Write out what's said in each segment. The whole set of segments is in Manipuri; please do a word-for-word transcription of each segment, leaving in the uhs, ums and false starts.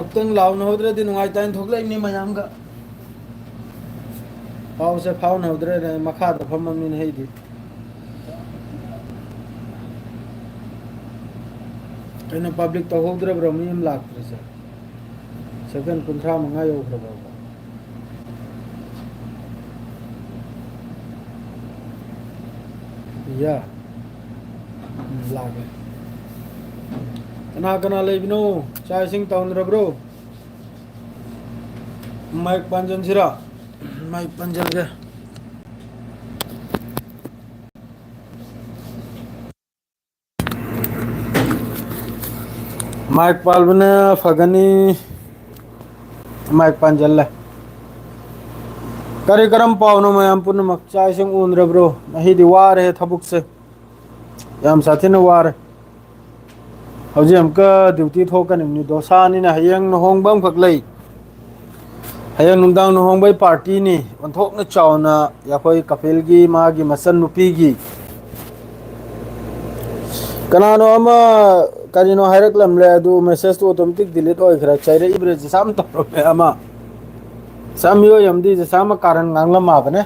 ꯑꯃꯨꯛꯇꯪ ꯂꯥꯎꯅꯍꯧꯗ꯭ꯔꯗꯤ ꯅꯨꯡꯉꯥꯏꯇꯦꯅ ꯊꯣꯛꯂꯛꯏꯅꯤ ꯃꯌꯥꯝꯒ꯫ ꯄꯥꯎꯁꯦ ꯐꯥꯎꯅꯍꯧꯗ꯭ꯔꯦꯅꯦ, ꯑꯩ ꯃꯈꯥꯗ ꯐꯝꯃꯝꯅꯤꯅ ꯑꯩꯗꯤ꯫ ꯀꯩꯅꯣ, ꯄꯕ꯭ꯂꯤꯛ ꯇꯧꯍꯧꯗ꯭ꯔꯕ꯭ꯔꯣ? ꯃꯤ ꯑꯃ ꯂꯥꯛꯇ꯭ꯔꯤꯁꯦ꯫ ꯁꯦꯀꯦꯟ ꯀꯨꯟꯊ꯭ꯔꯥ ꯃꯉꯥ ꯌꯧꯈ꯭ꯔꯕ? ꯌꯥ꯫ ꯎꯝ, ꯂꯥꯛꯂꯦ꯫ ꯀꯅꯥ ꯀꯅꯥ ꯂꯩꯕꯅꯣ? ꯆꯥꯛ ꯏꯁꯤꯡ ꯇꯧꯅꯔꯕ꯭ꯔꯣ? ꯃꯥꯏꯛ ꯄꯥꯟꯖꯟꯁꯤꯔꯥ? ꯃꯥꯏꯛ ꯄꯥꯟꯖꯟꯒꯦ꯫ ꯃꯥꯏꯛ ꯄꯥꯜꯕꯅ ꯐꯒꯅꯤ꯫ ꯃꯥꯏꯛ ꯄꯥꯟꯖꯜꯂꯦ꯫ ꯀꯔꯤ ꯀꯔꯝ ꯄꯥꯎꯅꯣ ꯃꯌꯥꯝ ꯄꯨꯝꯅꯃꯛ? ꯆꯥꯛ ꯏꯁꯤꯡ ꯎꯅꯔꯕ꯭ꯔꯣ? ꯉꯁꯤꯗꯤ ꯋꯥꯔꯦ ꯊꯕꯛꯁꯦ꯫ ꯌꯥꯝ ꯁꯥꯊꯤꯅ ꯋꯥꯔꯦ꯫ ꯍꯧꯖꯤꯛ ꯑꯃꯨꯛꯀ ꯗ꯭ꯌꯨꯇꯤ ꯊꯣꯛꯀꯅꯤꯕꯅꯤ꯫ ꯗꯣꯁꯥꯅꯤꯅ ꯍꯌꯦꯡ ꯂꯨꯍꯣꯡꯕ ꯑꯃꯈꯛ ꯂꯩ꯫ ꯍꯌꯦꯡ ꯅꯨꯡꯗꯥꯡ ꯂꯨꯍꯣꯡꯕꯩ ꯄꯥꯔꯇꯤꯅꯤ꯫ ꯑꯣꯟꯊꯣꯛꯅ ꯆꯥꯎꯅ ꯑꯩꯈꯣꯏ ꯀꯄꯤꯜꯒꯤ, ꯃꯥꯒꯤ ꯃꯆꯟꯅꯨꯄꯤꯒꯤ꯫ ꯀꯅꯥꯅꯣ ꯑꯃ ꯀꯔꯤꯅꯣ ꯍꯥꯏꯔꯛꯂꯝꯂꯦ, ꯑꯗꯨ ꯃꯦꯁꯦꯖꯇꯨ ꯑꯣꯇꯣꯃꯦꯇꯤꯛ ꯗꯤꯂꯤꯠ ꯑꯣꯏꯈ꯭ꯔꯦ꯫ ꯆꯩꯔꯛꯏꯕ꯭ꯔꯥ ꯖꯤꯁꯥꯝ ꯇꯧꯔꯝꯃꯦ ꯑꯃ꯫ ꯖꯤꯁꯥꯝ ꯃꯤꯑꯣꯏ ꯑꯃꯗꯤ ꯖꯤꯁꯥꯝ ꯑꯃ ꯀꯥꯔꯟ ꯉꯥꯡꯂꯝꯃꯕꯅꯦ꯫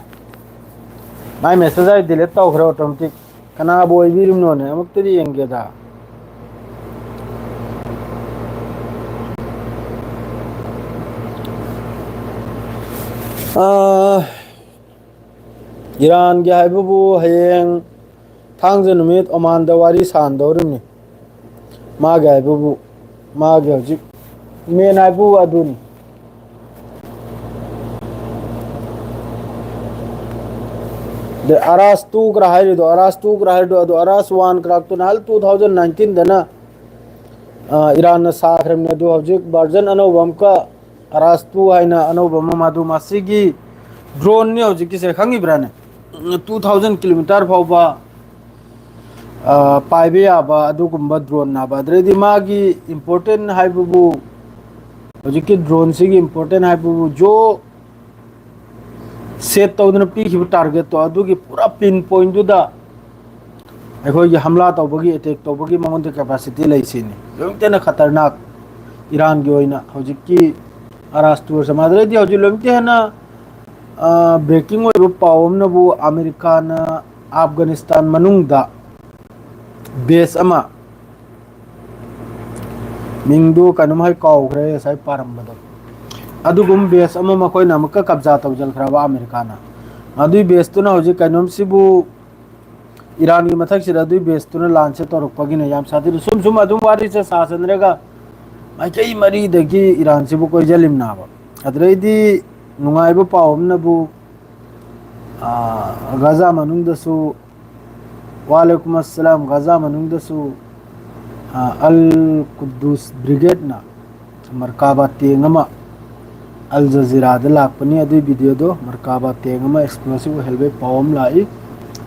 ꯃꯥꯏ ꯃꯦꯁꯦꯖ ꯑꯩ ꯗꯤꯂꯤꯠ ꯇꯧꯈ꯭ꯔꯦ ꯑꯣꯇꯣꯃꯦꯇꯤꯛ꯫ ꯀꯅꯥꯕꯨ ꯑꯣꯏꯕꯤꯔꯤꯕꯅꯣꯅꯦ? ꯑꯃꯨꯛꯇꯗꯤ ꯌꯦꯡꯒꯦꯗ꯫ ꯑꯥ, ꯏꯔꯥꯟꯒꯤ ꯍꯥꯏꯕꯕꯨ ꯍꯌꯦꯡ ꯊꯥꯡꯖ ꯅꯨꯃꯤꯠ ꯑꯣꯃꯥꯟꯗ ꯋꯥꯔꯤ ꯁꯥꯟꯗꯧꯔꯤꯕꯅꯤ꯫ ꯃꯥꯒꯤ ꯍꯥꯏꯕꯕꯨ, ꯃꯥꯒꯤ ꯍꯧꯖꯤꯛ ꯃꯦꯟ ꯍꯥꯏꯕꯨ ꯑꯗꯨꯅꯤ꯫ ꯑꯗꯩ ꯑꯔꯥꯁ ꯇꯨ ꯀ꯭ꯔꯥ ꯍꯥꯏꯔꯤꯗꯣ, ꯑꯔꯥꯁ ꯇꯨ ꯀ꯭ꯔꯥ ꯍꯥꯏꯔꯤꯗꯣ, ꯑꯗꯣ ꯑꯔꯥꯁ ꯋꯥꯟ ꯀ꯭ꯔꯥꯛꯇꯨ ꯅꯍꯥꯟ two thousand nineteenꯗꯅ, ꯑ, ꯏꯔꯥꯟꯅ ꯁꯥꯈ꯭ꯔꯕꯅꯤ꯫ ꯑꯗꯨ ꯍꯧꯖꯤꯛ version ꯑꯅꯧꯕ ꯑꯃꯀ, ꯑꯔꯥꯁ ꯇꯨ ꯍꯥꯏꯅ ꯑꯅꯧꯕ ꯑꯃ, ꯃꯗꯨ ꯃꯁꯤꯒꯤ drone ꯅꯤ ꯍꯧꯖꯤꯛꯀꯤꯁꯦ, ꯈꯪꯉꯤꯕ꯭ꯔꯥꯅꯦ? Two thousand kilometer ꯐꯥꯎꯕ, ꯑ, ꯄꯥꯏꯕ ꯌꯥꯕ ꯑꯗꯨꯒꯨꯝꯕ drone ꯅꯥꯕ꯫ ꯑꯗꯨꯗꯩꯗꯤ ꯃꯥꯒꯤ important ꯍꯥꯏꯕꯕꯨ, ꯍꯧꯖꯤꯛꯀꯤ drone ꯁꯤꯒꯤ important ꯍꯥꯏꯕꯕꯨ, ꯖꯣ set ꯇꯧꯗꯨꯅ ꯄꯤꯈꯤꯕ target ꯇꯣ, ꯑꯗꯨꯒꯤ ꯄꯨꯔꯥ pin point ꯗꯨꯗ ꯑꯩꯈꯣꯏꯒꯤ ꯍꯝꯂꯥ ꯇꯧꯕꯒꯤ, attack ꯇꯧꯕꯒꯤ ꯃꯉꯣꯟꯗ capacity ꯂꯩ ꯁꯤꯅꯤ꯫ ꯌꯥꯝ ꯊꯤꯅ ꯈꯇꯔꯅꯥꯛ꯫ ꯏꯔꯥꯟꯒꯤ ꯑꯣꯏꯅ ꯍꯧꯖꯤꯛꯀꯤ ꯑꯔꯥꯁꯇꯨꯔꯁꯦ꯫ ꯃꯥꯗ꯭ꯔꯩꯗꯤ ꯍꯧꯖꯤꯛ ꯂꯣꯏꯅꯃꯛꯇꯤ ꯍꯦꯟꯅ ꯕ꯭ꯔꯦꯀꯤꯡ ꯑꯣꯏꯕ ꯄꯥꯎ ꯑꯃꯅꯕꯨ, ꯑꯃꯦꯔꯤꯀꯥꯅ ꯑꯐꯒꯥꯅꯤꯁꯇꯥꯟ ꯃꯅꯨꯡꯗ ꯕꯦꯁ ꯑꯃ, ꯃꯤꯡꯗꯨ ꯀꯩꯅꯣꯝ ꯍꯥꯏ ꯀꯥꯎꯈ꯭ꯔꯦ ꯉꯁꯥꯏ ꯄꯥꯔꯝꯕꯗꯣ, ꯑꯗꯨꯒꯨꯝꯕ ꯕꯦꯁ ꯑꯃ ꯃꯈꯣꯏꯅ ꯑꯃꯨꯛꯀ ꯀꯕꯖꯥ ꯇꯧꯁꯤꯟꯈ꯭ꯔꯕ ꯑꯃꯦꯔꯤꯀꯥꯅ꯫ ꯑꯗꯨꯏ ꯕꯦꯁꯇꯨꯅ ꯍꯧꯖꯤꯛ ꯀꯩꯅꯣꯝꯁꯤꯕꯨ ꯏꯔꯥꯟꯒꯤ ꯃꯊꯛꯁꯤꯗ ꯑꯗꯨꯏ ꯕꯦꯁꯇꯨꯅ ꯂꯥꯟꯁꯦ ꯇꯧꯔꯛꯄꯒꯤꯅꯦ ꯌꯥꯝ ꯁꯥꯊꯤꯅ꯫ ꯁꯨꯝ ꯁꯨꯝ ꯑꯗꯨꯝ ꯋꯥꯔꯤꯁꯦ ꯁꯥꯁꯤꯟꯔꯒ ꯃꯥꯏꯀꯩ ꯃꯔꯤꯗꯒꯤ ꯏꯔꯥꯟꯁꯤꯕꯨ ꯀꯣꯏꯁꯤꯜꯂꯤꯝꯅꯥꯕ꯫ ꯑꯗꯨꯗꯩꯗꯤ ꯅꯨꯡꯉꯥꯏꯕ ꯄꯥꯎ ꯑꯃꯅꯕꯨ, ꯑꯥ, ꯒꯥꯖꯥ ꯃꯅꯨꯡꯗꯁꯨ, ꯋꯥꯂꯦꯀꯨꯝ ꯑꯁꯂꯥꯝ, ꯒꯥꯖꯥ ꯃꯅꯨꯡꯗꯁꯨ, ꯑꯥ, ꯑꯜ ꯀꯨꯗꯨꯁ ꯕ꯭ꯔꯤꯒꯦꯗꯅ ꯃꯔꯀꯥꯕꯥ ꯇꯦꯡ ꯑꯃ, ꯑꯜ ꯖꯖꯤꯔꯥꯗ ꯂꯥꯛꯄꯅꯤ ꯑꯗꯨꯒꯤ ꯚꯤꯗꯤꯑꯣꯗꯣ, ꯃꯔꯀꯥꯕꯥ ꯇꯦꯡ ꯑꯃ ꯑꯦꯛꯁꯄ꯭ꯂꯣꯁꯤꯚ ꯑꯣꯏꯍꯜꯂꯦ ꯄꯥꯎ ꯑꯃ ꯂꯥꯛꯏ꯫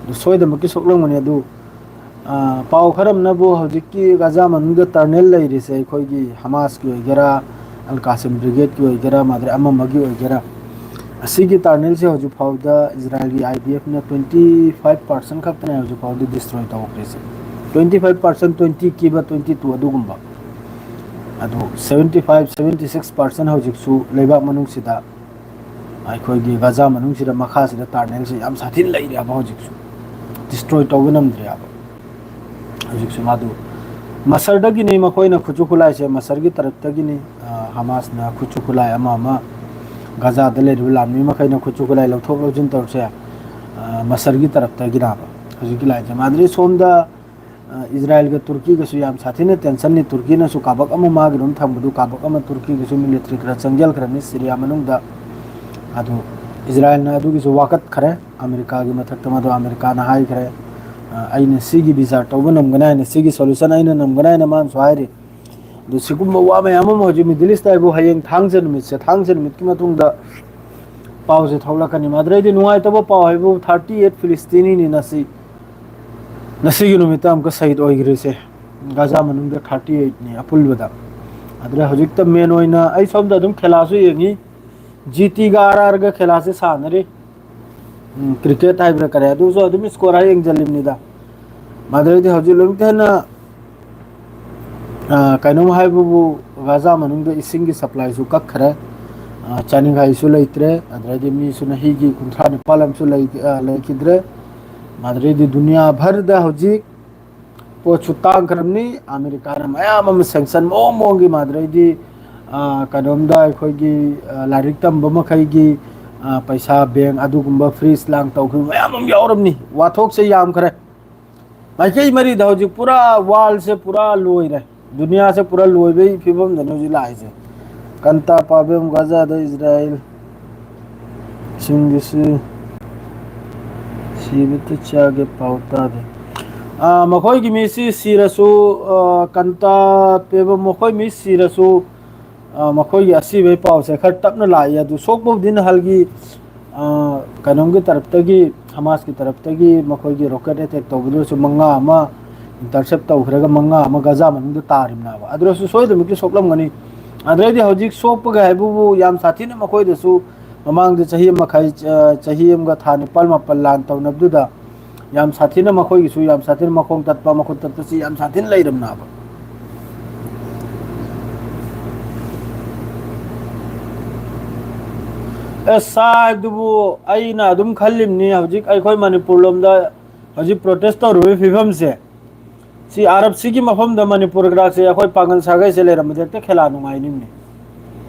ꯑꯗꯨ ꯁꯣꯏꯗꯅꯃꯛꯀꯤ ꯁꯣꯛꯂꯝꯒꯅꯤ꯫ ꯑꯗꯨ, ꯑꯥ, ꯄꯥꯎ ꯈꯔ ꯑꯃꯅꯕꯨ ꯍꯧꯖꯤꯛꯀꯤ ꯒꯥꯖꯥ ꯃꯅꯨꯡꯗ ꯇꯔꯅꯦꯜ ꯂꯩꯔꯤꯁꯦ ꯑꯩꯈꯣꯏꯒꯤ ꯍꯃꯥꯁꯀꯤ ꯑꯣꯏꯒꯦꯔꯥ, ꯑꯜ ꯀꯥꯁꯤꯝ ꯕ꯭ꯔꯤꯒꯦꯗꯀꯤ ꯑꯣꯏꯒꯦꯔꯥ, ꯃꯥꯗ꯭ꯔꯦ ꯑꯃ ꯑꯃꯒꯤ ꯑꯣꯏꯒꯦꯔꯥ, ꯑꯁꯤꯒꯤ ꯇꯔꯅꯦꯜꯁꯦ ꯍꯧꯖꯤꯛ ꯐꯥꯎꯗ ꯏꯖꯔꯥꯏꯜꯒꯤ IDF ꯅ twenty five percent ꯈꯛꯇꯅꯦ ꯍꯧꯖꯤꯛ ꯐꯥꯎꯗ destroy ꯇꯧꯈ꯭ꯔꯤꯁꯦ꯫ Twenty five percent, twenty ꯀꯤꯕ twenty two ꯑꯗꯨꯒꯨꯝꯕ꯫ ꯑꯗꯨ seventy five, seventy six percent ꯍꯧꯖꯤꯛꯁꯨ ꯂꯩꯕꯥꯛ ꯃꯅꯨꯡꯁꯤꯗ ꯑꯩꯈꯣꯏꯒꯤ ꯒꯥꯖꯥ ꯃꯅꯨꯡꯁꯤꯗ ꯃꯈꯥꯁꯤꯗ ꯇꯥꯔꯅꯦꯜꯁꯦ ꯌꯥꯝ ꯁꯥꯊꯤꯅ ꯂꯩꯔꯦꯕ ꯍꯧꯖꯤꯛꯁꯨ꯫ ꯗꯤꯁꯇ꯭ꯔꯣꯏ ꯇꯧꯕ ꯉꯝꯗ꯭ꯔꯦꯕ ꯍꯧꯖꯤꯛꯁꯨ ꯃꯥꯗꯨ꯫ ꯃꯁꯔꯗꯒꯤꯅꯤ ꯃꯈꯣꯏꯅ ꯈꯨꯠꯁꯨ ꯈꯨꯠꯂꯥꯏꯁꯦ, ꯃꯁꯔꯒꯤ ꯇꯔꯞꯇꯒꯤꯅꯤ꯫ ꯑ, ꯍꯃꯥꯁꯅ ꯈꯨꯠꯁꯨ ꯈꯨꯠꯂꯥꯏ ꯑꯃ ꯑꯃ ꯒꯥꯖꯥꯗ ꯂꯩꯔꯤꯕ ꯂꯥꯟꯃꯤ ꯃꯈꯩꯅ ꯈꯨꯠꯁꯨ ꯈꯨꯠꯂꯥꯏ ꯂꯧꯊꯣꯛ ꯂꯧꯁꯤꯟ ꯇꯧꯔꯁꯦ, ꯑ, ꯃꯁꯔꯒꯤ ꯇꯔꯞꯇꯒꯤꯅꯦꯕ ꯍꯧꯖꯤꯛꯀꯤ ꯂꯥꯏꯁꯦ꯫ ꯃꯥꯗ꯭ꯔꯦ ꯁꯣꯝꯗ ꯑ, ꯏꯖꯔꯥꯏꯜꯒ ꯇꯨꯔꯀꯤꯒꯁꯨ ꯌꯥꯝ ꯁꯥꯊꯤꯅ ꯇꯦꯟꯁꯟꯅꯤ꯫ ꯇꯨꯔꯀꯤꯅꯁꯨ ꯀꯥꯕꯛ ꯑꯃ ꯃꯥꯒꯤ ꯑꯗꯨꯝ ꯊꯝꯕꯗꯨ, ꯀꯥꯕꯛ ꯑꯃ ꯇꯨꯔꯀꯤꯒꯤꯁꯨ ꯃꯤꯂꯤꯇ꯭ꯔꯤ ꯈꯔ ꯆꯪꯁꯤꯟꯈ꯭ꯔꯕꯅꯤ ꯁꯤꯔꯤꯌꯥ ꯃꯅꯨꯡꯗ꯫ ꯑꯗꯨ ꯏꯖꯔꯥꯏꯜꯅ ꯑꯗꯨꯒꯤꯁꯨ ꯋꯥꯀꯠꯈ꯭ꯔꯦ ꯑꯃꯦꯔꯤꯀꯥꯒꯤ ꯃꯊꯛꯇ꯫ ꯃꯗꯨ ꯑꯃꯦꯔꯤꯀꯥꯅ ꯍꯥꯏꯈ꯭ꯔꯦ, ꯑ, "ꯑꯩꯅ ꯁꯤꯒꯤ ꯕꯤꯆꯥꯔ ꯇꯧꯕ ꯉꯝꯒꯅꯤ ꯍꯥꯏꯅ, ꯁꯤꯒꯤ ꯁꯣꯂꯨꯁꯟ ꯑꯩꯅ ꯉꯝꯒꯅꯤ" ꯍꯥꯏꯅ ꯃꯥꯅꯁꯨ ꯍꯥꯏꯔꯤ꯫ ꯑꯗꯨ ꯁꯤꯒꯨꯝꯕ ꯋꯥ ꯃꯌꯥꯝ ꯑꯃ ꯍꯧꯖꯤꯛ ꯃꯤꯗꯜ ꯏꯁꯇ ꯍꯥꯏꯕꯨ ꯍꯌꯦꯡ ꯊꯥꯡꯖ ꯅꯨꯃꯤꯠꯁꯦ, ꯊꯥꯡꯖ ꯅꯨꯃꯤꯠꯀꯤ ꯃꯇꯨꯡꯗ ꯄꯥꯎꯁꯦ ꯊꯣꯛꯂꯛꯀꯅꯤ꯫ ꯃꯗꯨꯗꯩꯗꯤ ꯅꯨꯡꯉꯥꯏꯇꯕ ꯄꯥꯎ ꯍꯥꯏꯕꯨ thirty eight ꯐꯤꯂꯤꯁꯇꯤꯅꯤꯅꯤ ꯉꯁꯤ, ꯉꯁꯤꯒꯤ ꯅꯨꯃꯤꯠꯇ ꯑꯃꯨꯛꯀ ꯁꯍꯤꯗ ꯑꯣꯏꯈ꯭ꯔꯤꯁꯦ꯫ ꯒꯥꯖꯥ ꯃꯅꯨꯡꯗ thirty eight ꯅꯤ ꯑꯄꯨꯟꯕꯗ꯫ ꯑꯗꯨꯗ ꯍꯧꯖꯤꯛꯇ ꯃꯦꯟ ꯑꯣꯏꯅ ꯑꯩ ꯁꯣꯝꯗ ꯑꯗꯨꯝ ꯈꯦꯂꯥꯁꯨ ꯌꯦꯡꯉꯤ, ꯖꯤ ꯇꯤꯒ ꯑꯥꯔ ꯑꯥꯔꯒ ꯈꯦꯂꯥꯁꯦ ꯁꯥꯟꯅꯔꯤ꯫ ꯎꯝ, ꯀ꯭ꯔꯤꯀꯦꯠ ꯍꯥꯏꯕ꯭ꯔꯥ ꯀꯔꯤ, ꯑꯗꯨꯁꯨ ꯑꯗꯨꯝ ꯁ꯭ꯀꯣꯔ ꯍꯥꯏ ꯌꯦꯡꯁꯤꯜꯂꯤꯕꯅꯤꯗ꯫ ꯃꯗꯨꯗꯩꯗꯤ ꯍꯧꯖꯤꯛ ꯂꯣꯏꯅ ꯍꯦꯟꯅ, ꯑ, ꯀꯩꯅꯣꯝ ꯍꯥꯏꯕꯕꯨ, ꯑ, ꯒꯥꯖꯥ ꯃꯅꯨꯡꯗ ꯏꯁꯤꯡꯒꯤ ꯁꯄ꯭ꯂꯥꯏꯁꯨ ꯀꯛꯈ꯭ꯔꯦ꯫ ꯑ, ꯆꯥꯅꯤꯡꯉꯥꯏꯁꯨ ꯂꯩꯇ꯭ꯔꯦ꯫ ꯑꯗꯨꯗꯩꯗꯤ ꯃꯤꯁꯨ ꯅꯍꯤꯒꯤ ꯀꯨꯟꯊ꯭ꯔꯥ ꯅꯤꯄꯥꯜ ꯑꯃꯁꯨ ꯂꯩ-, ꯑ, ꯂꯩꯈꯤꯗ꯭ꯔꯦ꯫ ꯃꯗꯨꯗꯩꯗꯤ ꯗꯨꯅꯤꯌꯥ ꯚꯔꯗ ꯍꯧꯖꯤꯛ ꯄꯣꯠꯁꯨ ꯇꯥꯡꯈ꯭ꯔꯕꯅꯤ꯫ ꯑꯃꯦꯔꯤꯀꯥꯅ ꯃꯌꯥꯝ ꯑꯃ ꯁꯦꯡꯁꯟ ꯃꯑꯣꯡ ꯃꯑꯣꯡꯒꯤ, ꯃꯗꯨꯗꯩꯗꯤ, ꯑ, ꯀꯩꯅꯣꯝꯗ ꯑꯩꯈꯣꯏꯒꯤ, ꯑ, ꯂꯥꯏꯔꯤꯛ ꯇꯝꯕ ꯃꯈꯩꯒꯤ, ꯑ, ꯄꯩꯁꯥ ꯕꯦꯡ ꯑꯗꯨꯒꯨꯝꯕ ꯐ꯭ꯔꯤꯖ ꯂꯥꯡ ꯇꯧꯈꯤꯕ ꯃꯌꯥꯝ ꯑꯃ ꯌꯥꯎꯔꯝꯅꯤ꯫ ꯋꯥꯊꯣꯛꯁꯦ ꯌꯥꯝꯈ꯭ꯔꯦ꯫ ꯃꯥꯏꯀꯩ ꯃꯔꯤꯗ ꯍꯧꯖꯤꯛ ꯄꯨꯔꯥ ꯋꯥꯔꯜꯁꯦ ꯄꯨꯔꯥ ꯂꯣꯏꯔꯦ꯫ ꯗꯨꯅꯤꯌꯥꯁꯦ ꯄꯨꯔꯥ ꯂꯣꯏꯕꯒꯤ ꯐꯤꯕꯝꯗꯅꯤ ꯍꯧꯖꯤꯛ ꯂꯥꯛꯏꯁꯦ꯫ ꯀꯟꯇꯥ ꯄꯥꯕꯦꯝ ꯒꯥꯖꯥꯗ ꯏꯖꯔꯥꯏꯜ ꯁꯤꯡꯒꯤꯁꯤ ꯁꯤꯕꯇ ꯆꯥꯒꯦ ꯄꯥꯎ ꯇꯥꯗꯦ꯫ ꯑꯥ, ꯃꯈꯣꯏꯒꯤ ꯃꯤꯁꯤ ꯁꯤꯔꯁꯨ, ꯑꯥ, ꯀꯟꯇꯥ ꯄꯦꯕ ꯃꯈꯣꯏ ꯃꯤ ꯁꯤꯔꯁꯨ, ꯑꯥ, ꯃꯈꯣꯏꯒꯤ ꯑꯁꯤꯕꯒꯤ ꯄꯥꯎꯁꯦ ꯈꯔ ꯇꯞꯅ ꯂꯥꯛꯏ꯫ ꯑꯗꯨ ꯁꯣꯛꯄꯕꯨꯗꯤ ꯅꯍꯜꯒꯤ, ꯑꯥ, ꯀꯩꯅꯣꯝꯒꯤ ꯇꯔꯞꯇꯒꯤ, ꯍꯃꯥꯁꯀꯤ ꯇꯔꯞꯇꯒꯤ ꯃꯈꯣꯏꯒꯤ ꯔꯣꯀꯦꯠ ꯑꯦꯇꯦꯛ ꯇꯧꯕꯗꯨꯁꯨ ꯃꯉꯥ ꯑꯃ ꯏꯟꯇꯔꯁꯦꯞ ꯇꯧꯈ꯭ꯔꯒ ꯃꯉꯥ ꯑꯃ ꯒꯖꯥ ꯃꯅꯨꯡꯗ ꯇꯥꯔꯤꯕꯅꯦꯕ꯫ ꯑꯗꯨꯗꯁꯨ ꯁꯣꯏꯗꯅꯃꯛꯀꯤ ꯁꯣꯛꯂꯝꯒꯅꯤ꯫ ꯑꯗꯨꯗꯩꯗꯤ ꯍꯧꯖꯤꯛ ꯁꯣꯛꯄꯒ ꯍꯥꯏꯕꯕꯨ ꯌꯥꯝ ꯁꯥꯊꯤꯅ ꯃꯈꯣꯏꯗꯁꯨ ꯃꯃꯥꯡꯗ ꯆꯍꯤ ꯑꯃ ꯃꯈꯥꯏ, ꯑ, ꯆꯍꯤ ꯑꯃꯒ ꯊꯥ ꯅꯤꯄꯥꯜ ꯃꯥꯄꯜ ꯂꯥꯟ ꯇꯧꯅꯕꯗꯨꯗ ꯌꯥꯝ ꯁꯥꯊꯤꯅ ꯃꯈꯣꯏꯒꯤꯁꯨ ꯌꯥꯝ ꯁꯥꯊꯤꯅ ꯃꯈꯣꯡ ꯇꯠꯄ, ꯃꯈꯨꯠ ꯇꯠꯄꯁꯤ ꯌꯥꯝ ꯁꯥꯊꯤꯅ ꯂꯩꯔꯝꯅꯦꯕ꯫ ꯑꯦꯁ, ꯁꯥꯏꯗꯨꯕꯨ ꯑꯩꯅ ꯑꯗꯨꯝ ꯈꯜꯂꯤꯕꯅꯤ, ꯍꯧꯖꯤꯛ ꯑꯩꯈꯣꯏ ꯃꯅꯤꯄꯨꯔ ꯂꯣꯝꯗ ꯍꯧꯖꯤꯛ ꯄ꯭ꯔꯣꯇꯦꯁ ꯇꯧꯔꯤꯕꯒꯤ ꯐꯤꯕꯝꯁꯦ, ꯁꯤ ꯑꯥꯔꯕꯁꯤꯒꯤ ꯃꯐꯝꯗ ꯃꯅꯤꯄꯨꯔ ꯒ꯭ꯔꯥꯛꯁꯦ ꯑꯩꯈꯣꯏ ꯄꯥꯡꯒꯜ ꯁꯥꯒꯩꯁꯦ ꯂꯩꯔꯝꯕꯗꯤ ꯍꯦꯛꯇ ꯈꯦꯂꯥ ꯅꯨꯡꯉꯥꯏꯅꯤꯡꯅꯤ꯫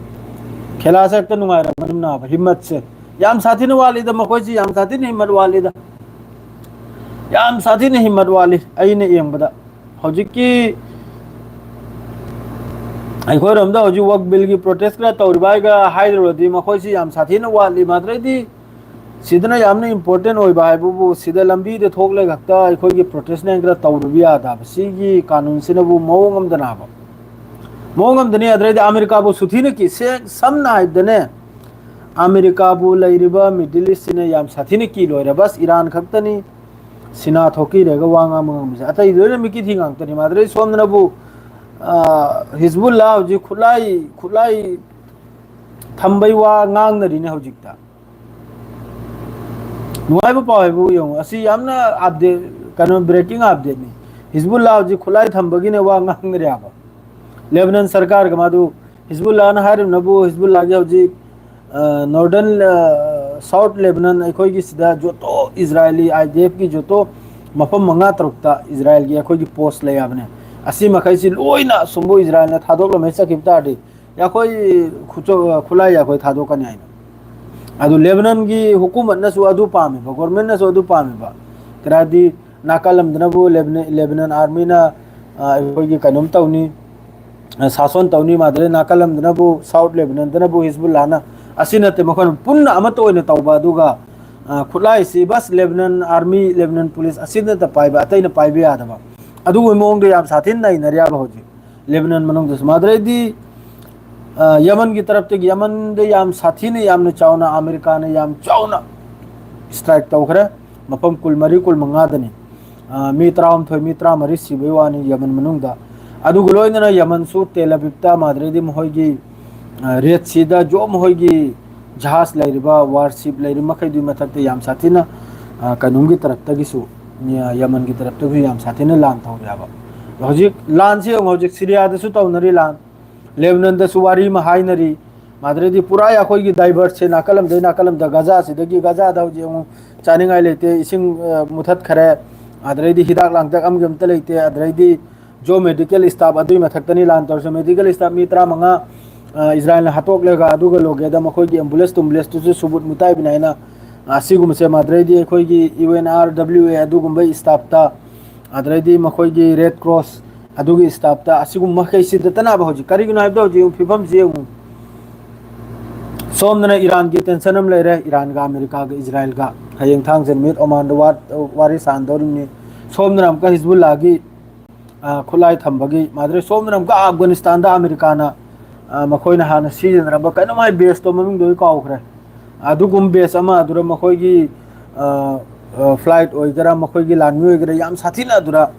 ꯈꯦꯂꯥꯁꯦ ꯍꯦꯛꯇ ꯅꯨꯡꯉꯥꯏꯔꯝꯒꯅꯤꯅꯥꯕ꯫ ꯍꯤꯝꯃꯠꯁꯦ ꯌꯥꯝ ꯁꯥꯊꯤꯅ ꯋꯥꯠꯂꯤꯗ, ꯃꯈꯣꯏꯁꯤ ꯌꯥꯝ ꯁꯥꯊꯤꯅ ꯍꯤꯝꯃꯠ ꯋꯥꯠꯂꯤꯗ, ꯌꯥꯝ ꯁꯥꯊꯤꯅ ꯍꯤꯝꯃꯠ ꯋꯥꯠꯂꯤ꯫ ꯑꯩꯅ ꯌꯦꯡꯕꯗ ꯍꯧꯖꯤꯛꯀꯤ ꯑꯩꯈꯣꯏꯔꯣꯝꯗ ꯍꯧꯖꯤꯛ ꯋꯛ ꯕꯤꯜꯒꯤ ꯄ꯭ꯔꯣꯇꯦꯁ ꯈꯔ ꯇꯧꯔꯤꯕ ꯍꯥꯏꯒ ꯍꯥꯏꯔꯨꯔꯗꯤ ꯃꯈꯣꯏꯁꯤ ꯌꯥꯝ ꯁꯥꯊꯤꯅ ꯋꯥꯠꯂꯤ꯫ ꯃꯥꯗ꯭ꯔꯩꯗꯤ ꯁꯤꯗꯅ ꯌꯥꯝꯅ ꯏꯝꯄꯣꯔꯇꯦꯟ ꯑꯣꯏꯕ ꯍꯥꯏꯕꯕꯨ ꯁꯤꯗ ꯂꯝꯕꯤꯗ ꯊꯣꯛꯂꯒ ꯈꯛꯇ ꯑꯩꯈꯣꯏꯒꯤ ꯄ꯭ꯔꯣꯇꯦꯁꯅꯦꯜ ꯈꯔ ꯇꯧꯔꯨꯕ ꯌꯥꯗꯕ꯫ ꯁꯤꯒꯤ ꯀꯥꯅꯨꯟꯁꯤꯅꯕꯨ ꯃꯑꯣꯡ ꯑꯃꯗꯅꯦꯕ, ꯃꯑꯣꯡ ꯑꯃꯗꯅꯤ꯫ ꯑꯗꯨꯗꯩꯗꯤ ꯑꯃꯦꯔꯤꯀꯥꯕꯨ ꯁꯨꯊꯤꯅ ꯀꯤ-, ꯁꯦ-, ꯁꯝꯅ ꯍꯥꯏꯕꯗꯅꯦ, ꯑꯃꯦꯔꯤꯀꯥꯕꯨ ꯂꯩꯔꯤꯕ ꯃꯤꯗꯜ ꯏꯁꯁꯤꯅ ꯌꯥꯝ ꯁꯥꯊꯤꯅ ꯀꯤ ꯂꯣꯏꯔꯦ꯫ ꯕꯁ ꯏꯔꯥꯟ ꯈꯛꯇꯅꯤ꯫ ꯁꯤꯅꯥ ꯊꯣꯛꯀꯤꯔꯒ ꯋꯥ ꯉꯥꯡꯕ ꯉꯝꯕꯁꯦ꯫ ꯑꯇꯩ ꯂꯣꯏꯅ ꯃꯤꯀꯤ ꯊꯤ ꯉꯥꯛꯇꯅꯤ꯫ ꯃꯥꯗ꯭ꯔꯩ ꯁꯣꯝꯗꯅꯕꯨ, ꯑ, ꯍꯤꯖꯕꯨꯜꯂꯥ ꯍꯧꯖꯤꯛ ꯈꯨꯠꯂꯥꯏ, ꯈꯨꯠꯂꯥꯏ ꯊꯝꯕꯩ ꯋꯥ ꯉꯥꯡꯅꯔꯤꯅꯦ ꯍꯧꯖꯤꯛꯇ꯫ ꯅꯨꯡꯉꯥꯏꯕ ꯄꯥꯎ ꯍꯥꯏꯕꯨ ꯌꯦꯡꯉꯨ, ꯑꯁꯤ ꯌꯥꯝꯅ ꯑꯞꯗꯦꯠ, ꯀꯩꯅꯣ, ꯕ꯭ꯔꯦꯀꯤꯡ ꯑꯞꯗꯦꯠꯅꯤ꯫ ꯍꯤꯖꯕꯨꯜꯂꯥ ꯍꯧꯖꯤꯛ ꯈꯨꯠꯂꯥꯏ ꯊꯝꯕꯒꯤꯅꯦ ꯋꯥ ꯉꯥꯡꯅꯔꯤ ꯍꯥꯏꯕ꯫ ꯂꯦꯕꯅꯟ ꯁꯔꯀꯥꯔꯒ ꯃꯥꯗꯨ, ꯍꯤꯖꯕꯨꯜꯂꯥꯅ ꯍꯥꯏꯔꯤꯕꯅꯕꯨ, ꯍꯤꯖꯕꯨꯜꯂꯥꯒꯤ ꯍꯧꯖꯤꯛ ꯅꯣꯔꯗꯔꯟ ꯁꯥꯎꯠ ꯂꯦꯕꯅꯟ ꯑꯩꯈꯣꯏꯒꯤ ꯁꯤꯗ ꯖꯣꯇꯣ ꯏꯖꯔꯥꯏꯂꯤ ꯑꯥꯏ ꯗꯤ ꯑꯦꯐꯀꯤ ꯖꯣꯇꯣ ꯃꯐꯝ ꯃꯉꯥ ꯇꯔꯨꯛꯇ ꯏꯖꯔꯥꯏꯜꯒꯤ ꯑꯩꯈꯣꯏꯒꯤ ꯄꯣꯁ ꯂꯩ ꯍꯥꯏꯕꯅꯦ꯫ ꯑꯁꯤ ꯃꯈꯩꯁꯤ ꯂꯣꯏꯅ ꯑꯁꯨꯝꯕꯨ ꯏꯖꯔꯥꯏꯜꯅ ꯊꯥꯗꯣꯛꯂꯝꯃꯦ ꯆꯠꯈꯤꯕ ꯇꯥꯔꯗꯤ, ꯑꯩꯈꯣꯏ ꯈꯨꯠꯂꯥꯏ ꯑꯩꯈꯣꯏ ꯊꯥꯗꯣꯛꯀꯅꯤ ꯍꯥꯏꯅ꯫ ꯑꯗꯨ ꯂꯦꯕꯅꯟꯒꯤ ꯍꯨꯀꯨꯃꯠꯅꯁꯨ ꯑꯗꯨ ꯄꯥꯝꯃꯤꯕ, ꯒꯣꯔꯃꯦꯟꯅꯁꯨ ꯑꯗꯨ ꯄꯥꯝꯃꯤꯕ꯫ ꯀꯔꯥꯏꯗꯤ ꯅꯥꯀꯜ ꯑꯃꯗꯅꯕꯨ ꯂꯦꯕꯅ-, ꯂꯦꯕꯅꯟ ꯑꯥꯔꯃꯤꯅ, ꯑ, ꯑꯩꯈꯣꯏꯒꯤ ꯀꯩꯅꯣꯝ ꯇꯧꯅꯤ, ꯑ, ꯁꯥꯁꯣꯟ ꯇꯧꯅꯤ, ꯃꯥꯗꯨꯗꯩ ꯅꯥꯀꯜ ꯑꯃꯗꯅꯕꯨ ꯁꯥꯎꯠ ꯂꯦꯕꯅꯟꯗꯅꯕꯨ ꯍꯤꯖꯕꯨꯜꯂꯥꯅ꯫ ꯑꯁꯤ ꯅꯠꯇꯦ, ꯃꯈꯣꯏꯅ ꯄꯨꯟꯅ ꯑꯃꯠꯇ ꯑꯣꯏꯅ ꯇꯧꯕ꯫ ꯑꯗꯨꯒ, ꯑ, ꯈꯨꯠꯂꯥꯏꯁꯤ ꯕꯁ ꯂꯦꯕꯅꯟ ꯑꯥꯔꯃꯤ, ꯂꯦꯕꯅꯟ ꯄꯨꯂꯤꯁ ꯑꯁꯤ ꯅꯠꯇ ꯄꯥꯏꯕ, ꯑꯇꯩꯅ ꯄꯥꯏꯕ ꯌꯥꯗꯕ꯫ ꯑꯗꯨꯒꯨꯝꯕ ꯃꯑꯣꯡꯗ ꯌꯥꯝ ꯁꯥꯊꯤꯅ ꯅꯩꯅꯔꯦꯕ ꯍꯧꯖꯤꯛ ꯂꯦꯕꯅꯟ ꯃꯅꯨꯡꯗꯁꯨ꯫ ꯃꯥꯗꯨꯗꯩꯗꯤ, ꯑ, ꯌꯃꯟꯒꯤ ꯇꯔꯞꯇꯒꯤ, ꯌꯃꯟꯗ ꯌꯥꯝ ꯁꯥꯊꯤꯅ, ꯌꯥꯝꯅ ꯆꯥꯎꯅ, ꯑꯃꯦꯔꯤꯀꯥꯅ ꯌꯥꯝ ꯆꯥꯎꯅ ꯁ꯭ꯇ꯭ꯔꯥꯏꯛ ꯇꯧꯈ꯭ꯔꯦ꯫ ꯃꯐꯝ ꯀꯨꯟꯃꯔꯤ, ꯀꯨꯟꯃꯉꯥꯗꯅꯤ꯫ ꯑ, ꯃꯤ ꯇꯔꯥꯍꯨꯝꯗꯣꯏ, ꯃꯤ ꯇꯔꯥꯃꯔꯤ ꯁꯤꯕꯩ ꯋꯥꯅꯤ ꯌꯃꯟ ꯃꯅꯨꯡꯗ꯫ ꯑꯗꯨꯒ ꯂꯣꯏꯅꯅ ꯌꯃꯟꯁꯨ ꯇꯦꯜ ꯑꯕꯤꯕꯇ, ꯃꯥꯗꯨꯗꯩꯗꯤ ꯃꯈꯣꯏꯒꯤ, ꯑ, ꯔꯦꯗ ꯁꯤꯗ ꯖꯣ ꯃꯈꯣꯏꯒꯤ ꯖꯍꯥꯖ ꯂꯩꯔꯤꯕ, ꯋꯥꯔꯁꯤꯞ ꯂꯩꯔꯤꯕ ꯃꯈꯩꯗꯨꯒꯤ ꯃꯊꯛꯇ ꯌꯥꯝ ꯁꯥꯊꯤꯅ, ꯑ, ꯀꯩꯅꯣꯝꯒꯤ ꯇꯔꯞꯇꯒꯤꯁꯨ, ꯌ-, ꯌꯃꯟꯒꯤ ꯇꯔꯞꯇꯒꯤꯁꯨ ꯌꯥꯝ ꯁꯥꯊꯤꯅ ꯂꯥꯟ ꯇꯧꯔꯦ ꯍꯥꯏꯕ꯫ ꯍꯧꯖꯤꯛ ꯂꯥꯟꯁꯤ ꯌꯦꯡꯉꯨ, ꯍꯧꯖꯤꯛ ꯁꯤꯔꯤꯌꯥꯗꯁꯨ ꯇꯧꯅꯔꯤ ꯂꯥꯟ, ꯂꯦꯕꯅꯟꯗꯁꯨ ꯋꯥꯔꯤ ꯑꯃ ꯍꯥꯏꯅꯔꯤ꯫ ꯃꯥꯗꯨꯗꯩꯗꯤ ꯄꯨꯔꯥ ꯑꯩꯈꯣꯏꯒꯤ ꯗꯥꯏꯚꯔꯠꯁꯦ ꯅꯥꯀꯜ ꯑꯃꯗꯩ ꯅꯥꯀꯜ ꯑꯃꯗ, ꯒꯖꯥꯁꯤꯗꯒꯤ, ꯒꯖꯥꯗ ꯍꯧꯖꯤꯛ ꯑꯃꯨꯛ ꯆꯥꯅꯤꯡꯉꯥꯏ ꯂꯩꯇꯦ, ꯏꯁꯤꯡ, ꯑ, ꯃꯨꯊꯠꯈꯔꯦ, ꯑꯗꯨꯗꯩꯗꯤ ꯍꯤꯗꯥꯛ ꯂꯥꯡꯊꯛ ꯑꯃꯒꯤ ꯑꯝꯇ ꯂꯩꯇꯦ, ꯑꯗꯨꯗꯩꯗꯤ ꯖꯣ ꯃꯦꯗꯤꯀꯦꯜ ꯁ꯭ꯇꯥꯐ ꯑꯗꯨꯒꯤ ꯃꯊꯛꯇꯅꯤ ꯂꯥꯟ ꯇꯧꯔꯤꯁꯦ꯫ ꯃꯦꯗꯤꯀꯦꯜ ꯁ꯭ꯇꯥꯐ ꯃꯤ ꯇꯔꯥꯃꯉꯥ, ꯑ, ꯏꯖꯔꯥꯏꯜꯅ ꯍꯥꯠꯇꯣꯛꯂꯒ, ꯑꯗꯨꯒ ꯂꯣꯒꯦꯗ ꯃꯈꯣꯏꯒꯤ ꯑꯦꯝꯕꯨꯂꯦꯟꯁ ꯇꯨꯝꯕꯨꯂꯦꯟꯁꯇꯨꯁꯨ ꯁꯨꯕꯨꯠ ꯃꯨꯇꯥꯏꯕꯅꯤ ꯍꯥꯏꯅ, ꯑ, ꯑꯁꯤꯒꯨꯝꯕꯁꯦ ꯃꯥꯗꯨꯗꯩꯗꯤ ꯑꯩꯈꯣꯏꯒꯤ ꯌꯨ ꯑꯦꯟ ꯑꯥꯔ ꯗꯕ꯭ꯂꯤꯎ ꯑꯦ ꯑꯗꯨꯒꯨꯝꯕ ꯁ꯭ꯇꯥꯐꯇ, ꯑꯗꯨꯗꯩꯗꯤ ꯃꯈꯣꯏꯒꯤ ꯔꯦꯗ ꯀ꯭ꯔꯣꯁ ꯑꯗꯨꯒꯤ ꯁ꯭ꯇꯥꯐꯇ, ꯑꯁꯤꯒꯨꯝꯕ ꯃꯈꯩꯁꯤ ꯗꯠꯇꯅꯕ ꯍꯧꯖꯤꯛ꯫ ꯀꯔꯤꯒꯤꯅꯣ ꯍꯥꯏꯕꯗ ꯍꯧꯖꯤꯛ ꯌꯦꯡꯉꯨ, ꯐꯤꯕꯝꯁꯤ ꯌꯦꯡꯉꯨ꯫ ꯁꯣꯝꯗꯅ ꯏꯔꯥꯟꯒꯤ ꯇꯦꯟꯁꯟ ꯑꯃ ꯂꯩꯔꯦ, ꯏꯔꯥꯟꯒ ꯑꯃꯦꯔꯤꯀꯥꯒ ꯏꯖꯔꯥꯏꯜꯒ꯫ ꯍꯌꯦꯡ ꯊꯥꯡꯖ ꯅꯨꯃꯤꯠ ꯑꯣꯃꯥꯟꯗ ꯋꯥ-, ꯋꯥꯔꯤ ꯁꯥꯟꯅꯗꯧꯔꯤꯕꯅꯤ꯫ ꯁꯣꯝꯗꯅ ꯑꯃꯨꯛꯀ ꯍꯤꯖꯕꯨꯜꯂꯥꯒꯤ, ꯑ, ꯈꯨꯠꯂꯥꯏ ꯊꯝꯕꯒꯤ, ꯃꯥꯗꯨꯗꯩ ꯁꯣꯝꯗꯅ ꯑꯃꯨꯛꯀ ꯑꯐꯒꯥꯅꯤꯁꯇꯥꯟꯗ ꯑꯃꯦꯔꯤꯀꯥꯅ, ꯑ, ꯃꯈꯣꯏꯅ ꯍꯥꯟꯅ ꯁꯤꯖꯤꯟꯅꯔꯝꯕ ꯀꯩꯅꯣꯝ ꯍꯥꯏ, ꯕꯦꯁꯇꯣ ꯃꯃꯤꯡꯗꯣ ꯑꯩ ꯀꯥꯎꯈ꯭ꯔꯦ꯫ ꯑꯗꯨꯒꯨꯝꯕ ꯕꯦꯁ ꯑꯃ ꯑꯗꯨꯗ ꯃꯈꯣꯏꯒꯤ, ꯑ, ꯑ, ꯐ꯭ꯂꯥꯏꯠ ꯑꯣꯏꯒꯦꯔꯥ, ꯃꯈꯣꯏꯒꯤ ꯂꯥꯟꯃꯤ ꯑꯣꯏꯒꯦꯔꯥ, ꯌꯥꯝ ꯁꯥꯊꯤꯅ ꯑꯗꯨꯗ,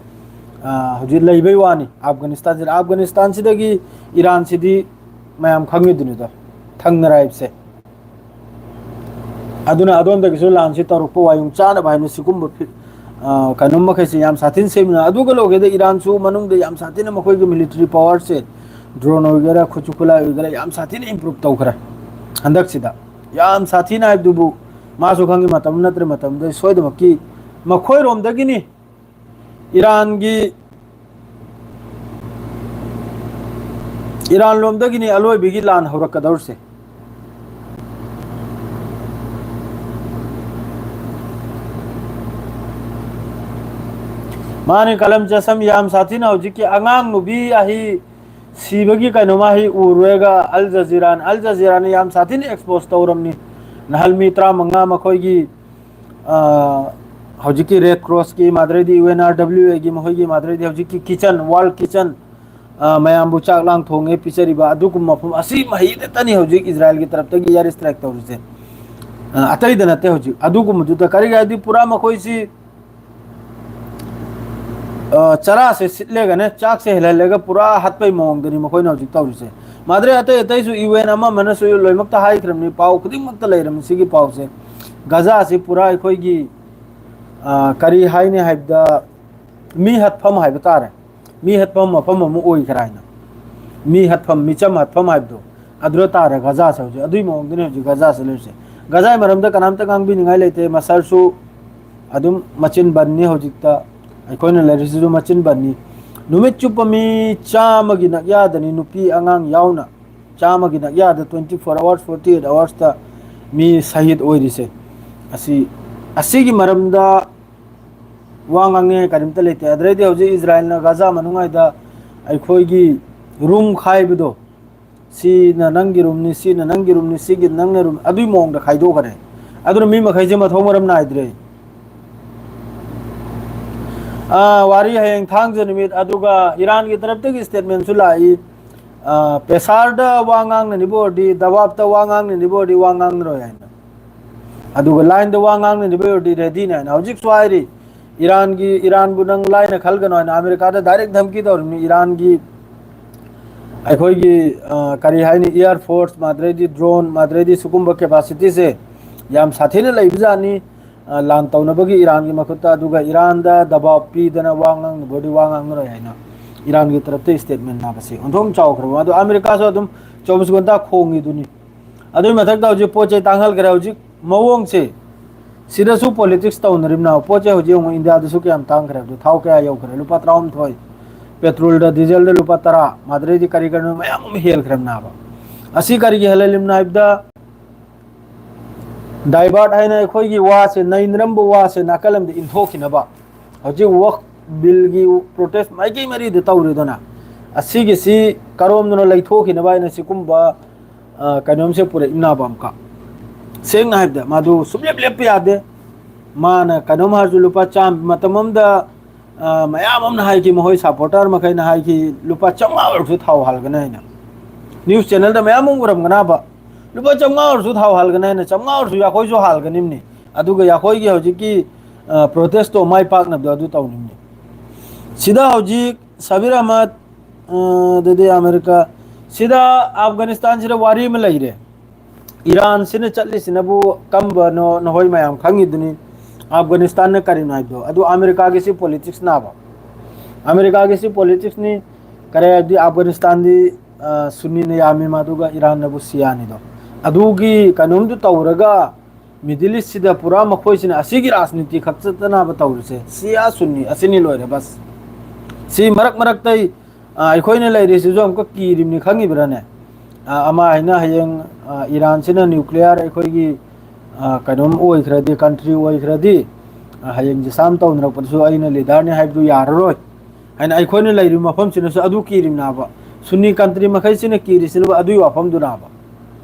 ꯑ, ꯍꯧꯖꯤꯛ ꯂꯩꯕꯩ ꯋꯥꯅꯤ꯫ ꯑꯐꯒꯥꯅꯤꯁꯇꯥꯟꯁꯤꯗ, ꯑꯐꯒꯥꯅꯤꯁꯇꯥꯟꯁꯤꯗꯒꯤ ꯏꯔꯥꯟꯁꯤꯗꯤ ꯃꯌꯥꯝ ꯈꯪꯉꯤꯗꯨꯅꯤꯗꯣ, ꯊꯪꯅꯔ ꯍꯥꯏꯕꯁꯦ꯫ ꯑꯗꯨꯅ ꯑꯗꯣꯝꯗꯒꯤꯁꯨ ꯂꯥꯟꯁꯤ ꯇꯧꯔꯛꯄ ꯋꯥꯌꯨꯡ ꯆꯥꯅꯕ ꯍꯥꯏꯅ ꯁꯤꯒꯨꯝꯕ ꯐꯤ-, ꯑ, ꯀꯩꯅꯣꯝ ꯃꯈꯩꯁꯤ ꯌꯥꯝ ꯁꯥꯊꯤꯅ ꯁꯦꯝꯃꯤꯅ, ꯑꯗꯨꯒ ꯂꯣꯏꯒꯦꯗ ꯏꯔꯥꯟꯁꯨ ꯃꯅꯨꯡꯗ ꯌꯥꯝ ꯁꯥꯊꯤꯅ ꯃꯈꯣꯏꯒꯤ ꯃꯤꯂꯤꯇꯔꯤ ꯄꯋꯥꯔꯁꯦ ꯗ꯭ꯔꯣꯟ ꯑꯣꯏꯒꯦꯔꯥ, ꯈꯨꯠꯁꯨ ꯈꯨꯠꯂꯥꯏ ꯑꯣꯏꯒꯦꯔꯥ, ꯌꯥꯝ ꯁꯥꯊꯤꯅ ꯏꯝꯄ꯭ꯔꯨꯞ ꯇꯧꯈ꯭ꯔꯦ ꯍꯟꯗꯛꯁꯤꯗ꯫ ꯌꯥꯝ ꯁꯥꯊꯤꯅ ꯍꯥꯏꯕꯗꯨꯕꯨ, ꯃꯥꯁꯨ ꯈꯪꯉꯤ, ꯃꯇꯝ ꯅꯠꯇ꯭ꯔꯦ, ꯃꯇꯝꯗ ꯁꯣꯏꯗꯃꯛꯀꯤ ꯃꯈꯣꯏꯔꯣꯝꯗꯒꯤꯅꯤ ꯏꯔꯥꯟꯒꯤ, ꯏꯔꯥꯟ ꯂꯣꯝꯗꯒꯤꯅꯤ ꯑꯂꯣꯏꯕꯒꯤ ꯂꯥꯟ ꯍꯧꯔꯛꯀꯗꯧꯔꯤꯁꯦ꯫ ꯃꯥꯅꯤ, ꯀꯂꯝ ꯆꯁꯝ, ꯌꯥꯝ ꯁꯥꯊꯤꯅ ꯍꯧꯖꯤꯛꯀꯤ ꯑꯉꯥꯡ ꯅꯨꯕꯤ ꯑꯍꯤ ꯁꯤꯕꯒꯤ ꯀꯩꯅꯣꯃ ꯍꯤ ꯎꯔꯨꯔꯒ ꯑꯜ ꯖꯖꯤꯔꯥꯅ, ꯑꯜ ꯖꯖꯤꯔꯥꯅ ꯌꯥꯝ ꯁꯥꯊꯤꯅ ꯑꯦꯛꯁꯄꯣꯖ ꯇꯧꯔꯝꯅꯤ꯫ ꯅꯍꯥꯟ ꯃꯤ ꯇꯔꯥꯃꯉꯥ ꯃꯈꯣꯏꯒꯤ, ꯑ, ꯍꯧꯖꯤꯛꯀꯤ ꯔꯦꯗ ꯀ꯭ꯔꯣꯁꯀꯤ, ꯃꯥꯗ꯭ꯔꯩꯗꯤ ꯌꯨ ꯑꯦꯟ ꯑꯥꯔ ꯗꯕ꯭ꯂꯤꯎ ꯑꯦꯒꯤ, ꯃꯈꯣꯏꯒꯤ ꯃꯥꯗ꯭ꯔꯩꯗꯤ ꯍꯧꯖꯤꯛꯀꯤ ꯀꯤꯆꯟ, ꯋꯥꯔꯜ ꯀꯤꯆꯟ, ꯑ, ꯃꯌꯥꯝꯕꯨ ꯆꯥꯛ ꯂꯥꯡ ꯊꯣꯡꯉꯦ ꯄꯤꯖꯔꯤꯕ ꯑꯗꯨꯒꯨꯝꯕ ꯃꯐꯝ ꯑꯁꯤ ꯃꯍꯩꯗꯇꯅꯤ ꯍꯧꯖꯤꯛ ꯏꯖꯔꯥꯏꯜꯒꯤ ꯇꯔꯞꯇꯒꯤ ꯏꯌꯥꯔ ꯏꯁꯇ꯭ꯔꯥꯏꯛ ꯇꯧꯔꯤꯁꯦ꯫ ꯑ, ꯑꯇꯩꯗ ꯅꯠꯇꯦ ꯍꯧꯖꯤꯛ꯫ ꯑꯗꯨꯒꯨꯝꯕꯗꯨꯗ ꯀꯔꯤꯒꯤ ꯍꯥꯏꯗꯤ ꯄꯨꯔꯥ ꯃꯈꯣꯏꯁꯤ, ꯑ, ꯆꯔꯥꯁꯦ ꯁꯤꯠꯂꯒꯅꯦ, ꯆꯥꯛꯁꯦ ꯍꯦꯜꯍꯜꯂꯒ ꯄꯨꯔꯥ ꯍꯠꯄꯩ ꯃꯑꯣꯡꯗꯅꯤ ꯃꯈꯣꯏꯅ ꯍꯧꯖꯤꯛ ꯇꯧꯔꯤꯁꯦ꯫ ꯃꯥꯗ꯭ꯔꯦ ꯑꯇꯩ ꯑꯇꯩꯁꯨ ꯌꯨ ꯑꯦꯟ ꯑꯃ ꯑꯃꯅꯁꯨ ꯂꯣꯏꯅꯃꯛꯇ ꯍꯥꯏꯈ꯭ꯔꯕꯅꯤ, ꯄꯥꯎ ꯈꯨꯗꯤꯡꯃꯛꯇ ꯂꯩꯔꯕꯅꯤ ꯁꯤꯒꯤ ꯄꯥꯎꯁꯦ꯫ ꯒꯖꯥꯁꯤ ꯄꯨꯔꯥ ꯑꯩꯈꯣꯏꯒꯤ, ꯑ, ꯀꯔꯤ ꯍꯥꯏꯅꯤ ꯍꯥꯏꯕꯗ, ꯃꯤ ꯍꯠꯐꯝ ꯍꯥꯏꯕ ꯇꯥꯔꯦ꯫ ꯃꯤ ꯍꯠꯐꯝ ꯃꯐꯝ ꯑꯃ ꯑꯣꯏꯈ꯭ꯔꯦ ꯍꯥꯏꯅ꯫ ꯃꯤ ꯍꯠꯐꯝ, ꯃꯤꯆꯝ ꯍꯠꯐꯝ ꯍꯥꯏꯕꯗꯣ, ꯑꯗꯨꯗ ꯇꯥꯔꯦ ꯒꯖꯥꯁꯦ ꯍꯧꯖꯤꯛ꯫ ꯑꯗꯨꯒꯤ ꯃꯑꯣꯡꯗꯅꯦ ꯍꯧꯖꯤꯛ ꯒꯖꯥꯁꯦ ꯂꯩꯔꯤꯁꯦ꯫ ꯒꯖꯥꯒꯤ ꯃꯔꯝꯗ ꯀꯅꯥꯝꯇ ꯉꯥꯡꯕꯤꯅꯤꯡꯉꯥꯏ ꯂꯩꯇꯦ꯫ ꯃꯁꯜꯁꯨ ꯑꯗꯨꯝ ꯃꯆꯤꯟ ꯕꯟꯅꯤ ꯍꯧꯖꯤꯛꯇ꯫ ꯑꯩꯈꯣꯏꯅ ꯂꯩꯔꯤꯁꯤꯁꯨ ꯃꯆꯤꯟ ꯕꯟꯅꯤ꯫ ꯅꯨꯃꯤꯠ ꯆꯨꯞꯄ ꯃꯤ ꯆꯥꯝꯃꯒꯤ ꯅꯛꯌꯥꯗꯅꯤ, ꯅꯨꯄꯤ ꯑꯉꯥꯡ ꯌꯥꯎꯅ꯫ ꯆꯥꯝꯃꯒꯤ ꯅꯛꯌꯥꯗ twenty four hours, forty eight hoursꯇ ꯃꯤ ꯁꯍꯤꯗ ꯑꯣꯏꯔꯤꯁꯦ꯫ ꯑꯁꯤ, ꯑꯁꯤꯒꯤ ꯃꯔꯝꯗ ꯋꯥ ꯉꯥꯡꯅꯤꯡꯉꯥꯏ ꯀꯔꯤꯝꯇ ꯂꯩꯇꯦ꯫ ꯑꯗꯨꯗꯩꯗꯤ ꯍꯧꯖꯤꯛ ꯏꯖꯔꯥꯏꯜꯅ ꯒꯖꯥ ꯃꯅꯨꯡ ꯍꯥꯏꯗ ꯑꯩꯈꯣꯏꯒꯤ ꯔꯨꯝ ꯈꯥꯏꯕꯗꯣ, ꯁꯤꯅ ꯅꯪꯒꯤ ꯔꯨꯝꯅꯤ, ꯁꯤꯅ ꯅꯪꯒꯤ ꯔꯨꯝꯅꯤ, ꯁꯤꯒꯤ ꯅꯪꯅ ꯔꯨꯝ, ꯑꯗꯨꯒꯤ ꯃꯑꯣꯡꯗ ꯈꯥꯏꯗꯣꯛꯈꯔꯦ꯫ ꯑꯗꯨꯅ ꯃꯤ ꯃꯈꯩꯁꯦ ꯃꯊꯧ ꯃꯔꯝ ꯅꯥꯏꯗ꯭ꯔꯦ꯫ ꯑꯥ, ꯋꯥꯔꯤ ꯍꯌꯦꯡ ꯊꯥꯡꯖ ꯅꯨꯃꯤꯠ, ꯑꯗꯨꯒ ꯏꯔꯥꯟꯒꯤ ꯇꯔꯞꯇꯒꯤ ꯁ꯭ꯇꯦꯠꯃꯦꯟꯁꯨ ꯂꯥꯛꯏ꯫ ꯑꯥ, ꯄꯦꯁꯥꯔꯗ ꯋꯥ ꯉꯥꯡꯅꯅꯤꯕ ꯑꯣꯏꯔꯗꯤ, ꯗꯕꯥꯞꯇ ꯋꯥ ꯉꯥꯡꯅꯅꯤꯕ ꯑꯣꯏꯔꯗꯤ ꯋꯥ ꯉꯥꯡꯅꯔꯣꯏ ꯍꯥꯏꯅ꯫ ꯑꯗꯨꯒ ꯂꯥꯏꯟꯗ ꯋꯥ ꯉꯥꯡꯅꯅꯤꯕ ꯑꯣꯏꯔꯗꯤ ꯔꯦꯗꯤꯅꯦ ꯍꯥꯏꯅ ꯍꯧꯖꯤꯛꯁꯨ ꯍꯥꯏꯔꯤ꯫ ꯏꯔꯥꯟꯒꯤ, ꯏꯔꯥꯟꯕꯨ ꯅꯪ ꯂꯥꯏꯅ ꯈꯜꯒꯅꯨ ꯍꯥꯏꯅ ꯑꯃꯦꯔꯤꯀꯥꯗ ꯗꯥꯏꯔꯦꯛ ꯙꯝꯀꯤ ꯇꯧꯔꯤꯕꯅꯤ꯫ ꯏꯔꯥꯟꯒꯤ, ꯑꯩꯈꯣꯏꯒꯤ, ꯑ, ꯀꯔꯤ ꯍꯥꯏꯅꯤ, ꯏꯌꯥꯔ ꯐꯣꯔꯁ, ꯃꯥꯗ꯭ꯔꯩꯗꯤ ꯗ꯭ꯔꯣꯟ, ꯃꯥꯗ꯭ꯔꯩꯗꯤ ꯁꯤꯒꯨꯝꯕ ꯀꯦꯄꯥꯁꯤꯇꯤꯁꯦ ꯌꯥꯝ ꯁꯥꯊꯤꯅ ꯂꯩꯕꯖꯥꯠꯅꯤ꯫ ꯑ, ꯂꯥꯟ ꯇꯧꯅꯕꯒꯤ ꯏꯔꯥꯟꯒꯤ ꯃꯈꯨꯠꯇ, ꯑꯗꯨꯒ ꯏꯔꯥꯟꯗ ꯗꯕꯥꯎ ꯄꯤꯗꯅ ꯋꯥ ꯉꯥꯡꯅꯕꯗꯤ ꯋꯥ ꯉꯥꯡꯅꯔꯣꯏ ꯍꯥꯏꯅ꯫ ꯏꯔꯥꯟꯒꯤ ꯇꯔꯞꯇ statement ꯅꯥꯕꯁꯤ ꯑꯣꯟꯊꯣꯛꯅ ꯆꯥꯎꯈ꯭ꯔꯕ꯫ ꯑꯗꯣ ꯑꯃꯦꯔꯤꯀꯥꯁꯨ ꯑꯗꯨꯝ ꯆꯧꯕꯤꯁ ꯘꯟꯇꯥ ꯈꯣꯡꯉꯤꯗꯨꯅꯤ꯫ ꯑꯗꯨꯒꯤ ꯃꯊꯛꯇ ꯍꯧꯖꯤꯛ ꯄꯣꯠ ꯆꯩ ꯇꯥꯡꯈꯠꯈ꯭ꯔꯦ꯫ ꯍꯧꯖꯤꯛ ꯃꯑꯣꯡꯁꯦ ꯁꯤꯗꯁꯨ politics ꯇꯧꯅꯔꯤꯕꯅ꯫ ꯄꯣꯠ ꯆꯩ ꯍꯧꯖꯤꯛ ꯌꯦꯡꯉꯨ, ꯏꯟꯗꯤꯌꯥꯗꯁꯨ ꯀꯌꯥꯝ ꯇꯥꯡꯈ꯭ꯔꯦ ꯍꯥꯏꯕꯗꯣ, ꯊꯥꯎ ꯀꯌꯥ ꯌꯧꯈ꯭ꯔꯦ? ꯂꯨꯄꯥ ꯇꯔꯥꯍꯨꯝꯗꯣꯏ꯫ ꯄꯦꯇ꯭ꯔꯣꯜꯗ, ꯗꯤꯖꯜꯗ ꯂꯨꯄꯥ ꯇꯔꯥ, ꯃꯗꯨꯗꯩꯗꯤ ꯀꯔꯤ ꯀꯔꯤꯅꯣ ꯃꯌꯥꯝ ꯑꯃ ꯍꯦꯜꯈ꯭ꯔꯕꯅꯦꯕ꯫ ꯑꯁꯤ ꯀꯔꯤꯒꯤ ꯍꯦꯜꯍꯜꯂꯤꯕꯅꯣ ꯍꯥꯏꯕꯗ, divert ꯍꯥꯏꯅ ꯑꯩꯈꯣꯏꯒꯤ ꯋꯥꯁꯦ, ꯅꯩꯅꯔꯝꯕ ꯋꯥꯁꯦ ꯅꯥꯀꯜ ꯑꯃꯗ ꯏꯟꯊꯣꯛꯈꯤꯅꯕ꯫ ꯍꯧꯖꯤꯛ ꯋꯛꯐ ꯕꯤꯜꯒꯤ protest ꯃꯥꯏꯀꯩ ꯃꯔꯤꯗ ꯇꯧꯔꯤꯗꯅ, ꯑꯁꯤꯒꯤꯁꯤ ꯀꯔꯣꯝꯗꯅꯣ ꯂꯩꯊꯣꯛꯈꯤꯅꯕ ꯍꯥꯏꯅ ꯁꯤꯒꯨꯝꯕ, ꯑ, ꯀꯩꯅꯣꯝꯁꯦ ꯄꯨꯔꯛꯏꯅꯕ ꯑꯃꯨꯛꯀ꯫ ꯁꯦꯡꯅ ꯍꯥꯏꯕꯗ, ꯃꯥꯗꯨ ꯁꯨꯡꯂꯦꯞ ꯂꯦꯞꯄ ꯌꯥꯗꯦ꯫ ꯃꯥꯅ ꯀꯩꯅꯣꯝ ꯍꯥꯏꯔꯁꯨ ꯂꯨꯄꯥ ꯆꯥꯝꯃ, ꯃꯇꯝ ꯑꯃꯗ, ꯑ, ꯃꯌꯥꯝ ꯑꯃꯅ ꯍꯥꯏꯈꯤ, ꯃꯈꯣꯏ supporter ꯃꯈꯩꯅ ꯍꯥꯏꯈꯤ, "ꯂꯨꯄꯥ ꯆꯥꯝꯃꯉꯥ ꯑꯣꯏꯔꯁꯨ ꯊꯥꯎ ꯍꯥꯜꯒꯅꯤ" ꯍꯥꯏꯅ꯫ News channelꯗ ꯃꯌꯥꯝ ꯑꯃ ꯎꯔꯝꯒꯅꯕ, "ꯂꯨꯄꯥ ꯆꯥꯝꯃꯉꯥ ꯑꯣꯏꯔꯁꯨ ꯊꯥꯎ ꯍꯥꯜꯒꯅꯤ" ꯍꯥꯏꯅ꯫ ꯆꯥꯝꯃꯉꯥ ꯑꯣꯏꯔꯁꯨ ꯌꯥꯈꯣꯏꯁꯨ ꯍꯥꯜꯒꯅꯤꯕꯅꯤ꯫ ꯑꯗꯨꯒ ꯌꯥꯈꯣꯏꯒꯤ ꯍꯧꯖꯤꯛꯀꯤ, ꯑ, protestꯇꯣ ꯃꯥꯏ ꯄꯥꯛꯅꯕꯗꯣ ꯑꯗꯨ ꯇꯧꯅꯤꯡꯕꯅꯤ꯫ ꯁꯤꯗ ꯍꯧꯖꯤꯛ ꯁꯕꯤꯔ ꯑꯍꯃꯗ, ꯑ, ꯑꯗꯨꯗꯤ ꯑꯃꯦꯔꯤꯀꯥ, ꯁꯤꯗ ꯑꯐꯒꯥꯅꯤꯁꯇꯥꯟꯁꯤꯗ ꯋꯥꯔꯤ ꯑꯃ ꯂꯩꯔꯦ꯫ ꯏꯔꯥꯟꯁꯤꯅ ꯆꯠꯂꯤꯁꯤꯅꯕꯨ ꯀꯝꯕꯅꯣ ꯅꯈꯣꯏ ꯃꯌꯥꯝ ꯈꯪꯉꯤꯗꯨꯅꯤ꯫ ꯑꯐꯒꯥꯅꯤꯁꯇꯥꯟꯅ ꯀꯔꯤꯅꯣ ꯍꯥꯏꯕꯗꯣ꯫ ꯑꯗꯨ ꯑꯃꯦꯔꯤꯀꯥꯒꯤꯁꯤ politics ꯅꯥꯕ꯫ ꯑꯃꯦꯔꯤꯀꯥꯒꯤꯁꯤ politicsꯅꯤ꯫ ꯀꯔꯤ ꯍꯥꯏꯕꯗꯤ ꯑꯐꯒꯥꯅꯤꯁꯇꯥꯟꯗꯤ, ꯑ, ꯁꯨꯟꯅꯤꯅ ꯌꯥꯝꯃꯤ, ꯃꯗꯨꯒ ꯏꯔꯥꯟꯅꯕꯨ ꯁꯤꯌꯥꯅꯤꯗꯣ꯫ ꯑꯗꯨꯒꯤ ꯀꯩꯅꯣꯝꯗꯨ ꯇꯧꯔꯒ Middle Eastꯁꯤꯗ ꯄꯨꯔꯥ ꯃꯈꯣꯏꯁꯤꯅ ꯑꯁꯤꯒꯤ ꯔꯥꯖꯅꯤꯇꯤ ꯈꯛ ꯆꯠꯇꯅꯕ ꯇꯧꯔꯤꯁꯦ꯫ ꯁꯤꯌꯥ ꯁꯨꯟꯅꯤ ꯑꯁꯤꯅꯤ, ꯂꯣꯏꯔꯦ ꯕꯁ꯫ ꯁꯤ ꯃꯔꯛ ꯃꯔꯛꯇꯩ, ꯑ, ꯑꯩꯈꯣꯏꯅ ꯂꯩꯔꯤꯁꯤꯁꯨ ꯑꯃꯨꯛꯀ ꯀꯤꯔꯤꯕꯅꯤ, ꯈꯪꯉꯤꯕ꯭ꯔꯥꯅꯦ? ꯑ, ꯑꯃ ꯍꯥꯏꯅ ꯍꯌꯦꯡ, ꯑ, ꯏꯔꯥꯟꯁꯤꯅ nuclear ꯑꯩꯈꯣꯏꯒꯤ, ꯑ, ꯀꯩꯅꯣꯝ ꯑꯣꯏꯈ꯭ꯔꯗꯤ, country ꯑꯣꯏꯈ꯭ꯔꯗꯤ, ꯑ, ꯍꯌꯦꯡ disarm ꯇꯧꯅꯔꯛꯄꯗꯁꯨ ꯑꯩꯅ leaderꯅꯤ ꯍꯥꯏꯕꯗꯨ ꯌꯥꯔꯔꯣꯏ ꯍꯥꯏꯅ ꯑꯩꯈꯣꯏꯅ ꯂꯩꯔꯤꯕ ꯃꯐꯝꯁꯤꯅꯁꯨ ꯑꯗꯨ ꯀꯤꯔꯤꯕꯅꯦꯕ꯫ ꯁꯨꯟꯅꯤ country ꯃꯈꯩꯁꯤꯅ ꯀꯤꯔꯤꯁꯤꯅꯕꯨ ꯑꯗꯨꯒꯤ ꯋꯥꯐꯝꯗꯨꯅꯦꯕ꯫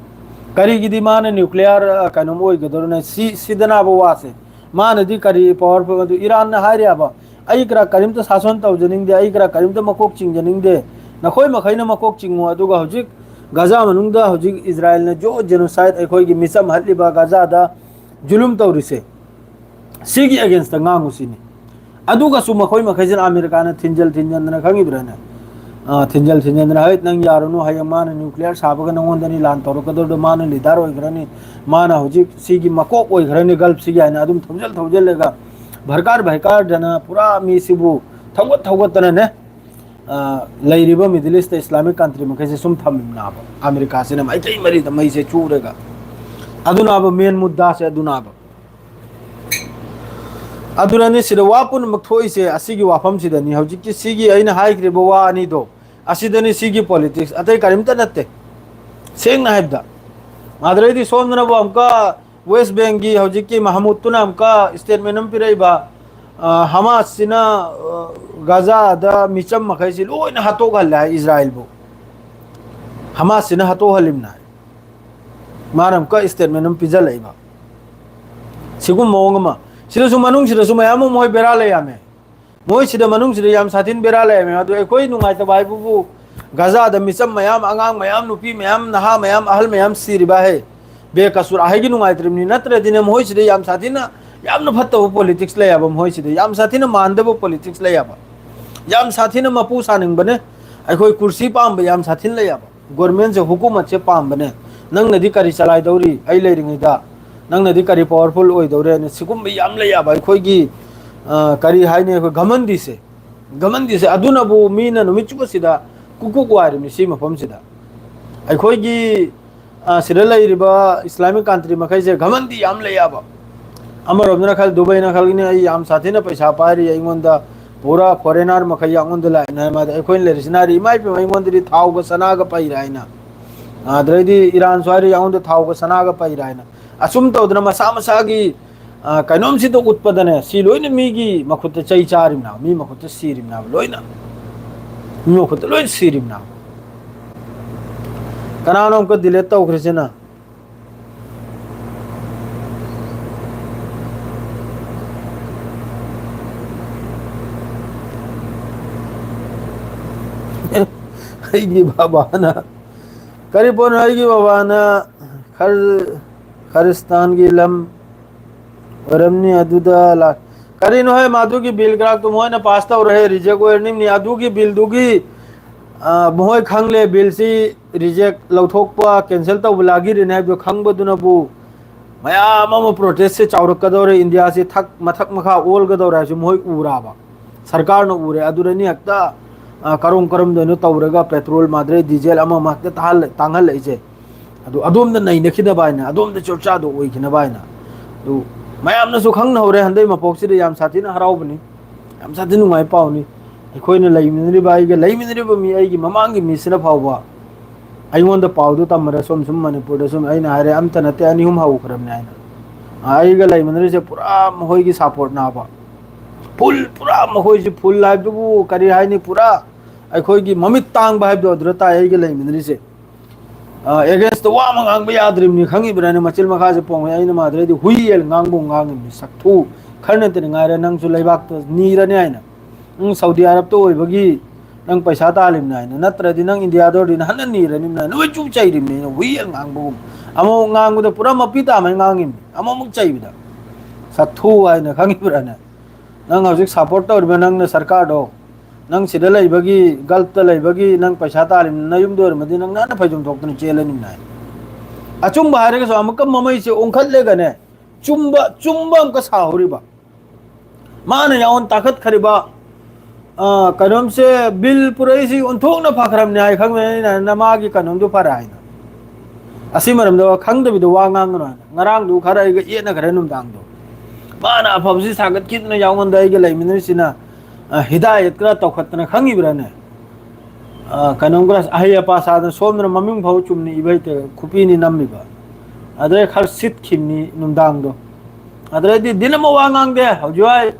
ꯀꯔꯤꯒꯤꯗꯤ ꯃꯥꯅ nuclear, ꯑ, ꯀꯩꯅꯣꯝ ꯑꯣꯏꯒꯗꯧꯔꯤꯅꯦ? ꯁꯤ, ꯁꯤꯗꯅꯕ ꯋꯥꯁꯦ꯫ ꯃꯥꯅꯗꯤ ꯀꯔꯤ powerful ꯑꯗꯨ ꯏꯔꯥꯟꯅ ꯍꯥꯏꯔꯤꯕ, "ꯑꯩ ꯀꯔꯥ ꯀꯔꯤꯝꯇ ꯁꯥꯁꯣꯟ ꯇꯧꯖꯅꯤꯡꯗꯦ, ꯑꯩ ꯀꯔꯥ ꯀꯔꯤꯝꯇ ꯃꯀꯣꯛ ꯆꯤꯡꯖꯅꯤꯡꯗꯦ꯫ ꯅꯈꯣꯏ ꯃꯈꯩꯅ ꯃꯀꯣꯛ ꯆꯤꯡꯉꯨ, ꯑꯗꯨꯒ ꯍꯧꯖꯤꯛ ꯒꯖꯥ ꯃꯅꯨꯡꯗ ꯍꯧꯖꯤꯛ ꯏꯖꯔꯥꯏꯜꯅ ꯖꯣ genocide ꯑꯩꯈꯣꯏꯒꯤ ꯃꯤꯆꯝ ꯍꯠꯂꯤꯕ ꯒꯖꯥꯗ ꯖꯨꯂꯨꯝ ꯇꯧꯔꯤꯁꯦ, ꯁꯤꯒꯤ againstꯇ ꯉꯥꯡꯉꯨ" ꯁꯤꯅꯤ꯫ ꯑꯗꯨꯒꯁꯨ ꯃꯈꯣꯏ ꯃꯈꯩꯁꯤꯅ ꯑꯃꯦꯔꯤꯀꯥꯅ ꯊꯤꯟꯖꯜ ꯊꯤꯟꯖꯟꯗꯅ, ꯈꯪꯉꯤꯕ꯭ꯔꯥꯅꯦ? ꯑ, ꯊꯤꯟꯖꯜ ꯊꯤꯟꯖꯟꯗꯅ, "ꯍꯩꯠ, ꯅꯪ ꯌꯥꯔꯨꯅꯨ, ꯍꯌꯦꯡ ꯃꯥꯅ nuclear ꯁꯥꯕꯒ ꯅꯪꯉꯣꯟꯗꯅꯤ ꯂꯥꯟ ꯇꯧꯔꯛꯀꯗꯧꯗꯣ, ꯃꯥꯅ leader ꯑꯣꯏꯈ꯭ꯔꯅꯤ, ꯃꯥꯅ ꯍꯧꯖꯤꯛ ꯁꯤꯒꯤ ꯃꯀꯣꯛ ꯑꯣꯏꯈ꯭ꯔꯅꯤ Gulfꯁꯤꯒꯤ" ꯍꯥꯏꯅ ꯑꯗꯨꯝ ꯊꯧꯖꯜ ꯊꯧꯖꯜꯂꯒ ꯚꯔꯀꯥꯔ ꯚꯔꯀꯥꯔꯗꯅ ꯄꯨꯔꯥ ꯃꯤꯁꯤꯕꯨ ꯊꯧꯒꯠ ꯊꯧꯒꯠꯇꯅꯅꯦ꯫ ꯑ, ꯂꯩꯔꯤꯕ Middle East Islamic country ꯃꯈꯩꯁꯦ ꯁꯨꯝ ꯊꯝꯃꯤꯕꯅꯦꯕ꯫ ꯑꯃꯦꯔꯤꯀꯥꯁꯤꯅ ꯃꯥꯏꯀꯩ ꯃꯔꯤꯗ ꯃꯩꯁꯦ ꯆꯨꯔꯒ꯫ ꯑꯗꯨꯅꯕ main ꯃꯨꯗꯥꯁꯦ ꯑꯗꯨꯅꯕ꯫ ꯑꯗꯨꯅꯅꯤ ꯁꯤꯗ ꯋꯥ ꯄꯨꯝꯅꯃꯛ ꯊꯣꯛꯏꯁꯦ, ꯑꯁꯤꯒꯤ ꯋꯥꯐꯝꯁꯤꯗꯅꯤ꯫ ꯍꯧꯖꯤꯛꯀꯤ ꯁꯤꯒꯤ ꯑꯩꯅ ꯍꯥꯏꯈ꯭ꯔꯤꯕ ꯋꯥ ꯑꯅꯤꯗꯣ, ꯑꯁꯤꯗꯅꯤ ꯁꯤꯒꯤ politics, ꯑꯇꯩ ꯀꯔꯤꯝꯇ ꯅꯠꯇꯦ꯫ ꯁꯦꯡꯅ ꯍꯥꯏꯕꯗ, ꯑꯗꯨꯗꯩꯗꯤ ꯁꯣꯝꯗꯅꯕꯨ ꯑꯃꯨꯛꯀ West Bankꯒꯤ ꯍꯧꯖꯤꯛꯀꯤ ꯃꯍꯃꯨꯗꯇꯨꯅ ꯑꯃꯨꯛꯀ statement ꯑꯃ ꯄꯤꯔꯛꯏꯕ, ꯑ, ꯍꯃꯥꯁꯁꯤꯅ, ꯑ, ꯒꯥꯖꯥꯗ ꯃꯤꯆꯝ ꯃꯈꯩꯁꯤ ꯂꯣꯏꯅ ꯍꯥꯠꯇꯣꯛꯍꯜꯂꯦ ꯍꯥꯏ ꯏꯖꯔꯥꯏꯜꯕꯨ꯫ ꯍꯃꯥꯁꯁꯤꯅ ꯍꯥꯠꯇꯣꯛꯍꯜꯂꯤꯕꯅꯤ ꯍꯥꯏ꯫ ꯃꯥꯅ ꯑꯃꯨꯛꯀ statement ꯑꯃ ꯄꯤꯖꯜꯂꯛꯏꯕ꯫ ꯁꯤꯒꯨꯝꯕ ꯃꯑꯣꯡ ꯑꯃ꯫ ꯁꯤꯗꯁꯨ, ꯃꯅꯨꯡꯁꯤꯗꯁꯨ ꯃꯌꯥꯝ ꯑꯃ ꯃꯣꯏ ꯕꯦꯔꯥ ꯂꯩ ꯌꯥꯝꯃꯦ꯫ ꯃꯣꯏꯁꯤꯗ, ꯃꯅꯨꯡꯁꯤꯗ ꯌꯥꯝ ꯁꯥꯊꯤꯅ ꯕꯦꯔꯥ ꯂꯩꯔꯝꯃꯦ꯫ ꯑꯗꯨ ꯑꯩꯈꯣꯏ ꯅꯨꯡꯉꯥꯏꯇꯕ ꯍꯥꯏꯕꯕꯨ, ꯒꯥꯖꯥꯗ ꯃꯤꯆꯝ ꯃꯌꯥꯝ, ꯑꯉꯥꯡ ꯃꯌꯥꯝ, ꯅꯨꯄꯤ ꯃꯌꯥꯝ, ꯅꯍꯥ ꯃꯌꯥꯝ, ꯑꯍꯜ ꯃꯌꯥꯝ ꯁꯤꯔꯤꯕ ꯍꯦ, ꯕꯦꯀꯁꯨꯔ ꯑꯍꯩꯒꯤ ꯅꯨꯡꯉꯥꯏꯇ꯭ꯔꯤꯕꯅꯤ꯫ ꯅꯠꯇ꯭ꯔꯗꯤꯅꯦ, ꯃꯈꯣꯏꯁꯤꯗ ꯌꯥꯝ ꯁꯥꯊꯤꯅ, ꯌꯥꯝꯅ ꯐꯠꯇꯕ politics ꯂꯩ ꯍꯥꯏꯕ, ꯃꯈꯣꯏꯁꯤꯗ ꯌꯥꯝ ꯁꯥꯊꯤꯅ ꯃꯥꯟꯗꯕ politics ꯂꯩ ꯍꯥꯏꯕ, ꯌꯥꯝ ꯁꯥꯊꯤꯅ ꯃꯄꯨ ꯁꯥꯅꯤꯡꯕꯅꯦ꯫ ꯑꯩꯈꯣꯏ ꯀꯨꯔꯁꯤ ꯄꯥꯝꯕ ꯌꯥꯝ ꯁꯥꯊꯤꯅ ꯂꯩ ꯍꯥꯏꯕ꯫ Governmentꯁꯦ, ꯍꯨꯀꯨꯃꯠꯁꯦ ꯄꯥꯝꯕꯅꯦ꯫ ꯅꯪꯅꯗꯤ ꯀꯔꯤ ꯆꯂꯥꯏꯗꯧꯔꯤ ꯑꯩ ꯂꯩꯔꯤꯉꯩꯗ? ꯅꯪꯅꯗꯤ ꯀꯔꯤ powerful ꯑꯣꯏꯗꯧꯔꯦꯅ? ꯁꯤꯒꯨꯝꯕ ꯌꯥꯝ ꯂꯩ ꯍꯥꯏꯕ꯫ ꯑꯩꯈꯣꯏꯒꯤ, ꯑ, ꯀꯔꯤ ꯍꯥꯏꯅꯤ, ꯑꯩꯈꯣꯏ ꯘꯃꯟꯗꯤꯁꯦ, ꯘꯃꯟꯗꯤꯁꯦ ꯑꯗꯨꯅꯕꯨ ꯃꯤꯅ ꯅꯨꯃꯤꯠ ꯆꯨꯞꯄꯁꯤꯗ ꯀꯨꯛ ꯀꯨꯛ ꯋꯥꯏꯔꯤꯕꯅꯤ ꯁꯤ ꯃꯐꯝꯁꯤꯗ꯫ ꯑꯩꯈꯣꯏꯒꯤ, ꯑ, ꯁꯤꯗ ꯂꯩꯔꯤꯕ Islamic country ꯃꯈꯩꯁꯦ ꯘꯃꯟꯗꯤ ꯌꯥꯝ ꯂꯩ ꯍꯥꯏꯕ꯫ ꯑꯃꯔꯣꯝꯗꯅ ꯈꯜ, ꯗꯨꯕꯩꯅ ꯈꯜꯒꯅꯤ, "ꯑꯩ ꯌꯥꯝ ꯁꯥꯊꯤꯅ ꯄꯩꯁꯥ ꯄꯥꯏꯔꯤ, ꯑꯩꯉꯣꯟꯗ ꯄꯨꯔꯥ foreigner ꯃꯈꯩ ꯑꯩꯉꯣꯟꯗ ꯂꯥꯛꯏꯅ" ꯍꯥꯏ꯫ ꯃꯥꯗꯤ ꯑꯩꯈꯣꯏꯅ ꯂꯩꯔꯤꯁꯤꯅ ꯍꯥꯏꯔꯤ, "ꯏꯃꯥ ꯏꯄꯦꯝꯃ, ꯑꯩꯉꯣꯟꯗꯗꯤ ꯊꯥꯎꯒ ꯁꯅꯥꯒ ꯄꯩꯔꯦ" ꯍꯥꯏꯅ꯫ ꯑꯗꯩꯗꯤ ꯏꯔꯥꯟꯁꯨ ꯍꯥꯏꯔꯤ, "ꯑꯩꯉꯣꯟꯗ ꯊꯥꯎꯒ ꯁꯅꯥꯒ ꯄꯩꯔꯦ" ꯍꯥꯏꯅ꯫ ꯑꯁꯨꯝ ꯇꯧꯗꯅ ꯃꯁꯥ ꯃꯁꯥꯒꯤ, ꯑ, ꯀꯩꯅꯣꯝꯁꯤꯗ ꯎꯠꯄꯗꯅꯦ, ꯁꯤ ꯂꯣꯏꯅ ꯃꯤꯒꯤ ꯃꯈꯨꯠꯇ ꯆꯩ ꯆꯥꯔꯤꯕꯅꯦꯕ, ꯃꯤ ꯃꯈꯨꯠꯇ ꯁꯤꯔꯤꯕꯅꯦꯕ ꯂꯣꯏꯅ꯫ ꯃꯤ ꯃꯈꯨꯠꯇ ꯂꯣꯏ ꯁꯤꯔꯤꯕꯅꯦꯕ꯫ ꯀꯅꯥꯅꯣ ꯑꯃꯨꯛꯀ delete ꯇꯧꯈ꯭ꯔꯤꯁꯤꯅ? ꯑꯩꯒꯤ ꯕꯕꯥꯅ, ꯀꯔꯤ ꯄꯣꯠꯅꯣ? ꯑꯩꯒꯤ ꯕꯕꯥꯅ ꯈꯔ ꯈꯔꯤꯁꯇꯥꯟꯒꯤ ꯂꯝ ꯑꯣꯏꯔꯝꯅꯤ ꯑꯗꯨꯗ ꯂꯥꯛ-, ꯀꯔꯤꯅꯣ ꯍꯦ, ꯃꯗꯨꯒꯤ bill ꯈꯔꯥꯛꯇꯣ ꯃꯣꯏꯅ pass ꯇꯧꯔꯦ, reject ꯑꯣꯏꯔꯅꯤꯡꯅꯤ꯫ ꯑꯗꯨꯒꯤ billꯗꯨꯒꯤ, ꯑ, ꯃꯈꯣꯏ ꯈꯪꯂꯦ, billꯁꯤ reject ꯂꯧꯊꯣꯛꯄ, cancel ꯇꯧꯕ ꯂꯥꯒꯤꯔꯤꯅꯦ ꯍꯥꯏꯕꯗꯣ ꯈꯪꯕꯗꯨꯅꯕꯨ ꯃꯌꯥꯝ ꯑꯃ protestꯁꯦ ꯆꯥꯎꯔꯛꯀꯗꯧꯔꯦ, ꯏꯟꯗꯤꯌꯥꯁꯤ ꯊꯛ-, ꯃꯊꯛ ꯃꯈꯥ ꯑꯣꯜꯒꯗꯧꯔꯦ ꯍꯥꯏꯕꯁꯤ ꯃꯈꯣꯏ ꯎꯔꯕ, ꯁꯔꯀꯥꯔꯅ ꯎꯔꯦ꯫ ꯑꯗꯨꯗꯅꯤ ꯍꯦꯛꯇ, ꯑ, ꯀꯔꯝ ꯀꯔꯝꯗꯅꯣ ꯇꯧꯔꯒ ꯄꯦꯇ꯭ꯔꯣꯜ ꯃꯥꯗ꯭ꯔꯦ, ꯗꯤꯖꯦꯜ ꯑꯃ ꯑꯃ ꯍꯦꯛꯇ ꯇꯥꯍꯜꯂ-, ꯇꯥꯡꯍꯜꯂꯛꯏꯁꯦ꯫ ꯑꯗꯨ ꯑꯗꯣꯝꯗ ꯅꯩꯅꯈꯤꯅꯕ ꯍꯥꯏꯅ, ꯑꯗꯣꯝꯗ ꯆꯣꯔꯆꯥꯗꯣ ꯑꯣꯏꯈꯤꯅꯕ ꯍꯥꯏꯅ꯫ ꯑꯗꯨ ꯃꯌꯥꯝꯅꯁꯨ ꯈꯪꯅꯍꯧꯔꯦ, ꯍꯟꯗꯛ ꯃꯄꯣꯛꯁꯤꯗ ꯌꯥꯝ ꯁꯥꯊꯤꯅ ꯍꯔꯥꯎꯕꯅꯤ, ꯌꯥꯝ ꯁꯥꯊꯤꯅ ꯅꯨꯡꯉꯥꯏ ꯄꯥꯎꯅꯤ꯫ ꯑꯩꯈꯣꯏꯅ ꯂꯩꯃꯤꯟꯅꯔꯤꯕ, ꯑꯩꯒ ꯂꯩꯃꯤꯟꯅꯔꯤꯕ ꯃꯤ, ꯑꯩꯒꯤ ꯃꯃꯥꯡꯒꯤ ꯃꯤꯁꯤꯅ ꯐꯥꯎꯕ ꯑꯩꯉꯣꯟꯗ ꯄꯥꯎꯗꯨ ꯇꯝꯃꯔ ꯁꯣꯝ ꯁꯨꯝ ꯃꯅꯤꯄꯨꯔꯗ ꯁꯨꯝ, ꯑꯩꯅ ꯍꯥꯏꯔꯦ, ꯑꯝꯇ ꯅꯠꯇꯦ, ꯑꯅꯤ ꯑꯍꯨꯝ ꯍꯧꯈ꯭ꯔꯕꯅꯤ ꯍꯥꯏꯅ꯫ ꯑꯩꯒ ꯂꯩꯃꯤꯟꯅꯔꯤꯁꯦ ꯄꯨꯔꯥ ꯃꯈꯣꯏꯒꯤ ꯁꯞꯄꯣꯔꯠꯅꯦꯕ꯫ ꯐꯨꯜ, ꯄꯨꯔꯥ ꯃꯈꯣꯏꯁꯤ ꯐꯨꯜ ꯍꯥꯏꯕꯗꯨꯕꯨ ꯀꯔꯤ ꯍꯥꯏꯅꯤ, ꯄꯨꯔꯥ ꯑꯩꯈꯣꯏꯒꯤ ꯃꯃꯤꯠ ꯇꯥꯡꯕ ꯍꯥꯏꯕꯗꯣ ꯑꯗꯨꯗ ꯇꯥꯏ ꯑꯩꯒ ꯂꯩꯃꯤꯟꯅꯔꯤꯁꯦ꯫ ꯑꯦꯒꯦꯟꯁꯇ ꯋꯥ ꯑꯃ ꯉꯥꯡꯕ ꯌꯥꯗ꯭ꯔꯤꯕꯅꯤ, ꯈꯪꯉꯤꯕ꯭ꯔꯥꯅꯦ? ꯃꯆꯤꯟ ꯃꯈꯥꯁꯦ ꯄꯣꯡꯉꯦ꯫ ꯑꯩꯅ ꯃꯥꯗ꯭ꯔꯗꯤ ꯍꯨꯏ ꯌꯦꯟ ꯉꯥꯡꯕ ꯉꯥꯡꯉꯤꯕꯅꯤ, ꯁꯛꯊꯨ꯫ ꯈꯔ ꯅꯠꯇꯅ ꯉꯥꯏꯔꯦ, ꯅꯪꯁꯨ ꯂꯩꯕꯥꯛꯇ ꯅꯤꯔꯅꯤ ꯍꯥꯏꯅ꯫ ꯅꯪ ꯁꯥꯎꯗꯤ ꯑꯔꯕꯇ ꯑꯣꯏꯕꯒꯤ ꯅꯪ ꯄꯩꯁꯥ ꯇꯥꯜꯂꯤꯕꯅꯤ ꯍꯥꯏꯅ, ꯅꯠꯇ꯭ꯔꯗꯤ ꯅꯪ ꯏꯟꯗꯤꯌꯥꯗ ꯑꯣꯏꯔꯗꯤ ꯅꯍꯥꯟꯅ ꯅꯤꯔꯅꯤꯕꯅꯤ ꯍꯥꯏꯅ, ꯍꯨꯏ ꯆꯨꯞ ꯆꯩꯔꯤꯕꯅꯤ ꯑꯩꯅ, ꯍꯨꯏ ꯌꯦꯟ ꯉꯥꯡꯕꯒꯨꯝ꯫ ꯑꯃꯨꯛ ꯉꯥꯡꯕꯗ ꯄꯨꯔꯥ ꯃꯄꯤ ꯇꯥꯃꯩ ꯉꯥꯡꯉꯤꯕꯅꯤ, ꯑꯃꯨꯛꯃꯨꯛ ꯆꯩꯕꯗ꯫ ꯁꯛꯊꯨ ꯍꯥꯏꯅ, ꯈꯪꯉꯤꯕ꯭ꯔꯥꯅꯦ? ꯅꯪ ꯍꯧꯖꯤꯛ ꯁꯞꯄꯣꯔꯠ ꯇꯧꯔꯤꯕ ꯅꯪꯅ ꯁꯔꯀꯥꯔꯗꯣ, ꯅꯪ ꯁꯤꯗ ꯂꯩꯕꯒꯤ, ꯒꯜꯐꯇ ꯂꯩꯕꯒꯤ ꯅꯪ ꯄꯩꯁꯥ ꯇꯥꯜꯂꯤꯕꯅꯤ, ꯅꯌꯨꯝꯗ ꯑꯣꯏꯔꯝꯃꯗꯤ ꯅꯪ ꯅꯥꯟꯅ ꯐꯩꯖꯣꯝ ꯊꯣꯛꯇꯅ ꯆꯦꯜꯂꯅꯤꯕꯅꯤ ꯍꯥꯏ꯫ ꯑꯆꯨꯝꯕ ꯍꯥꯏꯔꯒꯁꯨ ꯑꯃꯨꯛꯀ ꯃꯃꯩꯁꯦ ꯑꯣꯟꯈꯠꯂꯒꯅꯦ, ꯆꯨꯝꯕ, ꯆꯨꯝꯕ ꯑꯃꯨꯛꯀ ꯁꯥꯍꯧꯔꯤꯕ꯫ ꯃꯥꯅ ꯌꯥꯎꯟ ꯇꯥꯈꯠꯈ꯭ꯔꯤꯕ, ꯑ, ꯀꯩꯅꯣꯝꯁꯦ, ꯕꯤꯜ ꯄꯨꯔꯛꯏꯁꯤ ꯑꯣꯟꯊꯣꯛꯅ ꯐꯈ꯭ꯔꯕꯅꯤ ꯍꯥꯏ ꯈꯪꯕꯅꯤ ꯑꯩꯅ, ꯅꯃꯥꯒꯤ ꯀꯩꯅꯣꯝꯗꯨ ꯐꯔꯦ ꯍꯥꯏꯅ꯫ ꯑꯁꯤ ꯃꯔꯝꯗ ꯈꯪꯗꯕꯤꯗ ꯋꯥ ꯉꯥꯡꯒꯅꯨ ꯍꯥꯏꯅ꯫ ꯉꯔꯥꯡꯗꯨ ꯈꯔ ꯑꯩꯒ ꯌꯦꯠꯅꯈ꯭ꯔꯦ ꯅꯨꯡꯗꯥꯡꯗꯣ꯫ ꯃꯥꯅ ꯑꯐꯕꯁꯤ ꯁꯥꯒꯠꯈꯤꯗꯅ ꯌꯥꯎꯉꯣꯟꯗ ꯑꯩꯒ ꯂꯩꯃꯤꯟꯅꯔꯤꯁꯤꯅ, ꯑ, ꯍꯤꯗꯥꯌꯠ ꯈꯔ ꯇꯧꯈꯠꯇꯅ, ꯈꯪꯉꯤꯕ꯭ꯔꯥꯅꯦ? ꯑ, ꯀꯩꯅꯣꯝ ꯈꯔ ꯑꯍꯩ ꯑꯄꯥ ꯁꯥꯗꯅ ꯁꯣꯝꯗꯅ ꯃꯃꯤꯡ ꯐꯥꯎ ꯆꯨꯝꯅ ꯏꯕ ꯍꯩꯇꯦ, ꯈꯨꯄꯤꯅꯤ ꯅꯝꯃꯤꯕ꯫ ꯑꯗꯩ ꯈꯔ ꯁꯤꯠꯈꯤꯕꯅꯤ ꯅꯨꯡꯗꯥꯡꯗꯣ꯫ ꯑꯗꯩꯗꯤ ꯗꯤꯟ ꯑꯃ ꯋꯥ ꯉꯥꯡꯗꯦ꯫ ꯍꯧꯖꯤꯛ ꯋꯥꯏ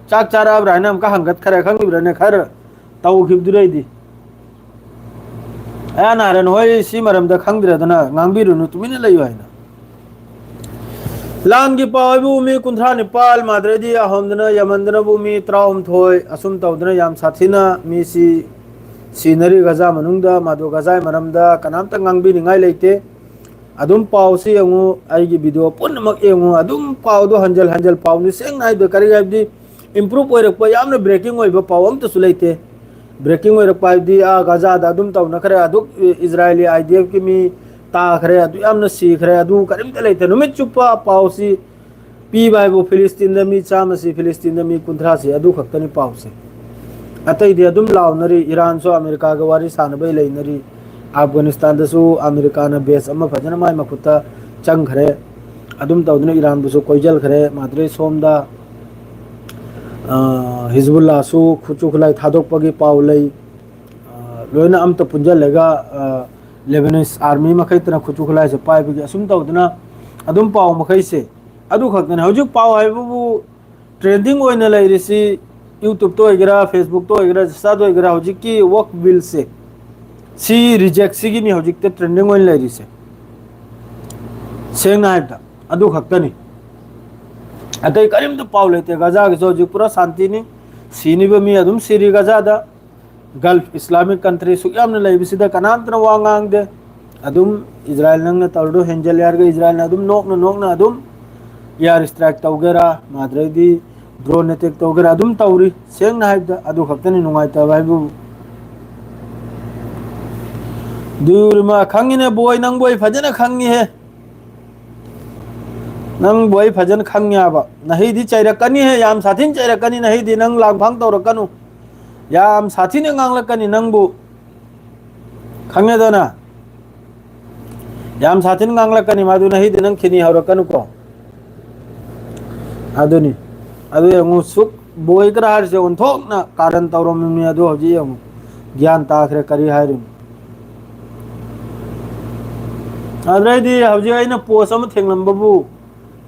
ꯆꯥꯛ ꯆꯥꯔꯛꯑꯕ꯭ꯔꯥ ꯍꯥꯏꯅ ꯑꯃꯨꯛꯀ ꯍꯪꯒꯠꯈ꯭ꯔꯦ, ꯈꯪꯉꯤꯕ꯭ꯔꯥꯅꯦ? ꯈꯔ ꯇꯧꯈꯤꯕꯗꯨꯗꯩꯗꯤ꯫ ꯑꯌꯥ ꯅꯥꯔꯦ, ꯅꯈꯣꯏ ꯁꯤ ꯃꯔꯝꯗ ꯈꯪꯗ꯭ꯔꯦꯗꯅ ꯉꯥꯡꯕꯤꯔꯨꯅꯨ, ꯇꯨꯃꯤꯟꯅ ꯂꯩꯌꯨ ꯍꯥꯏꯅ꯫ ꯂꯥꯟꯒꯤ ꯄꯥꯎ ꯍꯥꯏꯕꯨ ꯃꯤ ꯀꯨꯟꯊ꯭ꯔꯥ ꯅꯤꯄꯥꯜ, ꯃꯥꯗ꯭ꯔꯗꯤ ꯌꯥꯍꯣꯝꯗꯅ ꯌꯥꯝꯃꯟꯗꯅꯕꯨ ꯃꯤ ꯇꯔꯥꯍꯨꯝꯗꯣꯏ, ꯑꯁꯨꯝ ꯇꯧꯗꯅ ꯌꯥꯝ ꯁꯥꯊꯤꯅ ꯃꯤꯁꯤ ꯁꯤꯅꯔꯤ ꯒꯖꯥ ꯃꯅꯨꯡꯗ꯫ ꯃꯗꯨ ꯒꯖꯥꯒꯤ ꯃꯔꯝꯗ ꯀꯅꯥꯝꯇ ꯉꯥꯡꯕꯤꯅꯤꯡꯉꯥꯏ ꯂꯩꯇꯦ꯫ ꯑꯗꯨꯝ ꯄꯥꯎꯁꯤ ꯌꯦꯡꯉꯨ, ꯑꯩꯒꯤ ꯚꯤꯗꯤꯑꯣ ꯄꯨꯝꯅꯃꯛ ꯌꯦꯡꯉꯨ, ꯑꯗꯨꯝ ꯄꯥꯎꯗꯣ ꯍꯟꯖꯤꯜ ꯍꯟꯖꯤꯜ ꯄꯥꯎꯅꯤ꯫ ꯁꯦꯡꯅ ꯍꯥꯏꯕꯗ ꯀꯔꯤ ꯍꯥꯏꯕꯗꯤ, ꯏꯝꯄ꯭ꯔꯨꯞ ꯑꯣꯏꯔꯛꯄ ꯌꯥꯝꯅ ꯕ꯭ꯔꯦꯀꯤꯡ ꯑꯣꯏꯕ ꯄꯥꯎ ꯑꯝꯇꯁꯨ ꯂꯩꯇꯦ꯫ ꯕ꯭ꯔꯦꯀꯤꯡ ꯑꯣꯏꯔꯛꯄ ꯍꯥꯏꯕꯗꯤ, ꯑꯥ, ꯒꯖꯥꯗ ꯑꯗꯨꯝ ꯇꯧꯅꯈ꯭ꯔꯦ, ꯑꯗꯨꯛ ꯏ-, ꯏꯖꯔꯥꯌꯦꯂꯤ ꯑꯥꯏ ꯗꯤ ꯑꯦꯐꯀꯤ ꯃꯤ ꯇꯥꯈ꯭ꯔꯦ, ꯑꯗꯨ ꯌꯥꯝꯅ ꯁꯤꯈ꯭ꯔꯦ, ꯑꯗꯨ ꯀꯔꯤꯝꯇ ꯂꯩꯇꯦ꯫ ꯅꯨꯃꯤꯠ ꯆꯨꯞꯄ ꯄꯥꯎꯁꯤ ꯄꯤꯕ ꯍꯥꯏꯕꯨ ꯐꯤꯂꯤꯁꯇꯤꯟꯗ ꯃꯤ ꯆꯥꯝꯃꯁꯤ, ꯐꯤꯂꯤꯁꯇꯤꯟꯗ ꯃꯤ ꯀꯨꯟꯊ꯭ꯔꯥꯁꯤ, ꯑꯗꯨ ꯈꯛꯇꯅꯤ ꯄꯥꯎꯁꯦ꯫ ꯑꯇꯩꯗꯤ ꯑꯗꯨꯝ ꯂꯥꯎꯅꯔꯤ꯫ ꯏꯔꯥꯟꯁꯨ ꯑꯃꯦꯔꯤꯀꯥꯒ ꯋꯥꯔꯤ ꯁꯥꯟꯅꯕꯩ ꯂꯩꯅꯔꯤ꯫ ꯑꯐꯒꯥꯅꯤꯁꯇꯥꯟꯗꯁꯨ ꯑꯃꯦꯔꯤꯀꯥꯅ ꯕꯦꯁ ꯑꯃ ꯐꯖꯅ ꯃꯥꯏ ꯃꯈꯨꯠꯇ ꯆꯪꯈ꯭ꯔꯦ꯫ ꯑꯗꯨꯝ ꯇꯧꯗꯅ ꯏꯔꯥꯟꯕꯨꯁꯨ ꯀꯣꯏꯁꯤꯟꯈ꯭ꯔꯦ꯫ ꯃꯥꯗ꯭ꯔꯦ ꯁꯣꯝꯗ, ꯑ, ꯍꯤꯖꯕꯨꯜꯂꯥꯁꯨ ꯈꯨꯠꯁꯨ ꯈꯨꯠꯂꯥꯏ ꯊꯥꯗꯣꯛꯄꯒꯤ ꯄꯥꯎ ꯂꯩ꯫ ꯑ, ꯂꯣꯏꯅ ꯑꯝꯇ ꯄꯨꯟꯁꯤꯜꯂꯒ, ꯑ, ꯂꯦꯕꯅꯤꯁ ꯑꯥꯔꯃꯤ ꯃꯈꯩꯇꯅ ꯈꯨꯠꯁꯨ ꯈꯨꯠꯂꯥꯏꯁꯦ ꯄꯥꯏꯕꯒꯤ ꯑꯁꯨꯝ ꯇꯧꯗꯅ ꯑꯗꯨꯝ ꯄꯥꯎ ꯃꯈꯩꯁꯦ ꯑꯗꯨ ꯈꯛꯇꯅꯤ꯫ ꯍꯧꯖꯤꯛ ꯄꯥꯎ ꯍꯥꯏꯕꯕꯨ ꯇ꯭ꯔꯦꯟꯗꯤꯡ ꯑꯣꯏꯅ ꯂꯩꯔꯤꯁꯤ YouTubeꯇ ꯑꯣꯏꯒꯦꯔꯥ, Facebookꯇ ꯑꯣꯏꯒꯦꯔꯥ, Instaꯗ ꯑꯣꯏꯒꯦꯔꯥ, ꯍꯧꯖꯤꯛꯀꯤ ꯋꯣꯛ ꯕꯤꯜꯁꯦ, ꯁꯤ ꯔꯤꯖꯦꯛꯁꯤꯒꯤꯅꯤ ꯍꯧꯖꯤꯛꯇ ꯇ꯭ꯔꯦꯟꯗꯤꯡ ꯑꯣꯏꯅ ꯂꯩꯔꯤꯁꯦ꯫ ꯁꯦꯡꯅ ꯍꯥꯏꯕꯗ ꯑꯗꯨ ꯈꯛꯇꯅꯤ꯫ ꯑꯇꯩ ꯀꯔꯤꯝꯇ ꯄꯥꯎ ꯂꯩꯇꯦ꯫ ꯒꯖꯥꯒꯤꯁꯨ ꯍꯧꯖꯤꯛ ꯄꯨꯔꯥ ꯁꯥꯟꯇꯤꯅꯤ꯫ ꯁꯤꯅꯤꯕ ꯃꯤ ꯑꯗꯨꯝ ꯁꯤꯔꯤ ꯒꯖꯥꯗ꯫ ꯒꯜꯐ ꯏꯁꯂꯥꯃꯤꯛ ꯀꯟꯇ꯭ꯔꯤ ꯁꯨꯛ ꯌꯥꯝꯅ ꯂꯩꯕꯁꯤꯗ ꯀꯅꯥꯝꯇꯅ ꯋꯥ ꯉꯥꯡꯗꯦ꯫ ꯑꯗꯨꯝ ꯏꯖꯔꯥꯏꯜ ꯅꯪꯅ ꯇꯧꯔꯤꯗꯣ ꯍꯦꯟꯖꯜꯂꯦ ꯍꯥꯏꯔꯒ ꯏꯖꯔꯥꯏꯜꯅ ꯑꯗꯨꯝ ꯅꯣꯛꯅ ꯅꯣꯛꯅ ꯑꯗꯨꯝ ꯏꯌꯥꯔ ꯏꯁꯇ꯭ꯔꯥꯏꯛ ꯇꯧꯒꯦꯔꯥ, ꯃꯥꯗ꯭ꯔꯩꯗꯤ ꯗ꯭ꯔꯣꯟ ꯑꯦꯇꯦꯛ ꯇꯧꯒꯦꯔꯥ ꯑꯗꯨꯝ ꯇꯧꯔꯤ꯫ ꯁꯦꯡꯅ ꯍꯥꯏꯕꯗ ꯑꯗꯨ ꯈꯛꯇꯅꯤ ꯅꯨꯡꯉꯥꯏꯇꯕ ꯍꯥꯏꯕꯨ꯫ ꯗꯨꯔꯤꯃ ꯈꯪꯉꯤꯅꯦ ꯕꯣꯏ, ꯅꯪꯕꯨ ꯑꯩ ꯐꯖꯅ ꯈꯪꯉꯤꯍꯦ꯫ ꯅꯪꯕꯨ ꯑꯩ ꯐꯖꯅ ꯈꯪꯉꯦ ꯍꯥꯏꯕ꯫ ꯅꯍꯩꯗꯤ ꯆꯩꯔꯛꯀꯅꯤꯍꯦ, ꯌꯥꯝ ꯁꯥꯊꯤꯅ ꯆꯩꯔꯛꯀꯅꯤ꯫ ꯅꯍꯩꯗꯤ ꯅꯪ ꯂꯥꯡꯐꯥꯡ ꯇꯧꯔꯛꯀꯅꯨ, ꯌꯥꯝ ꯁꯥꯊꯤꯅ ꯉꯥꯡꯂꯛꯀꯅꯤ ꯅꯪꯕꯨ꯫ ꯈꯪꯉꯦꯗꯅ? ꯌꯥꯝ ꯁꯥꯊꯤꯅ ꯉꯥꯡꯂꯛꯀꯅꯤ ꯃꯥꯗꯨ꯫ ꯅꯍꯩꯗꯤ ꯅꯪ ꯈꯤꯅꯤ ꯍꯧꯔꯛꯀꯅꯨꯀꯣ꯫ ꯑꯗꯨꯅꯤ꯫ ꯑꯗꯨ ꯌꯦꯡꯉꯨ, ꯁꯨꯛ ꯕꯣꯏ ꯀꯔꯥꯔꯁꯦ ꯑꯣꯟꯊꯣꯛꯅ ꯀꯥꯔꯟ ꯇꯧꯔꯝꯃꯤꯕꯅꯤ꯫ ꯑꯗꯨ ꯍꯧꯖꯤꯛ ꯌꯦꯡꯉꯨ, ꯒ꯭ꯌꯥꯟ ꯇꯥꯈ꯭ꯔꯦ ꯀꯔꯤ ꯍꯥꯏꯔꯤꯅꯣ꯫ ꯑꯗꯨꯗꯩꯗꯤ ꯍꯧꯖꯤꯛ ꯑꯩꯅ ꯄꯣꯁ ꯑꯃ ꯊꯦꯡꯂꯝꯕꯕꯨ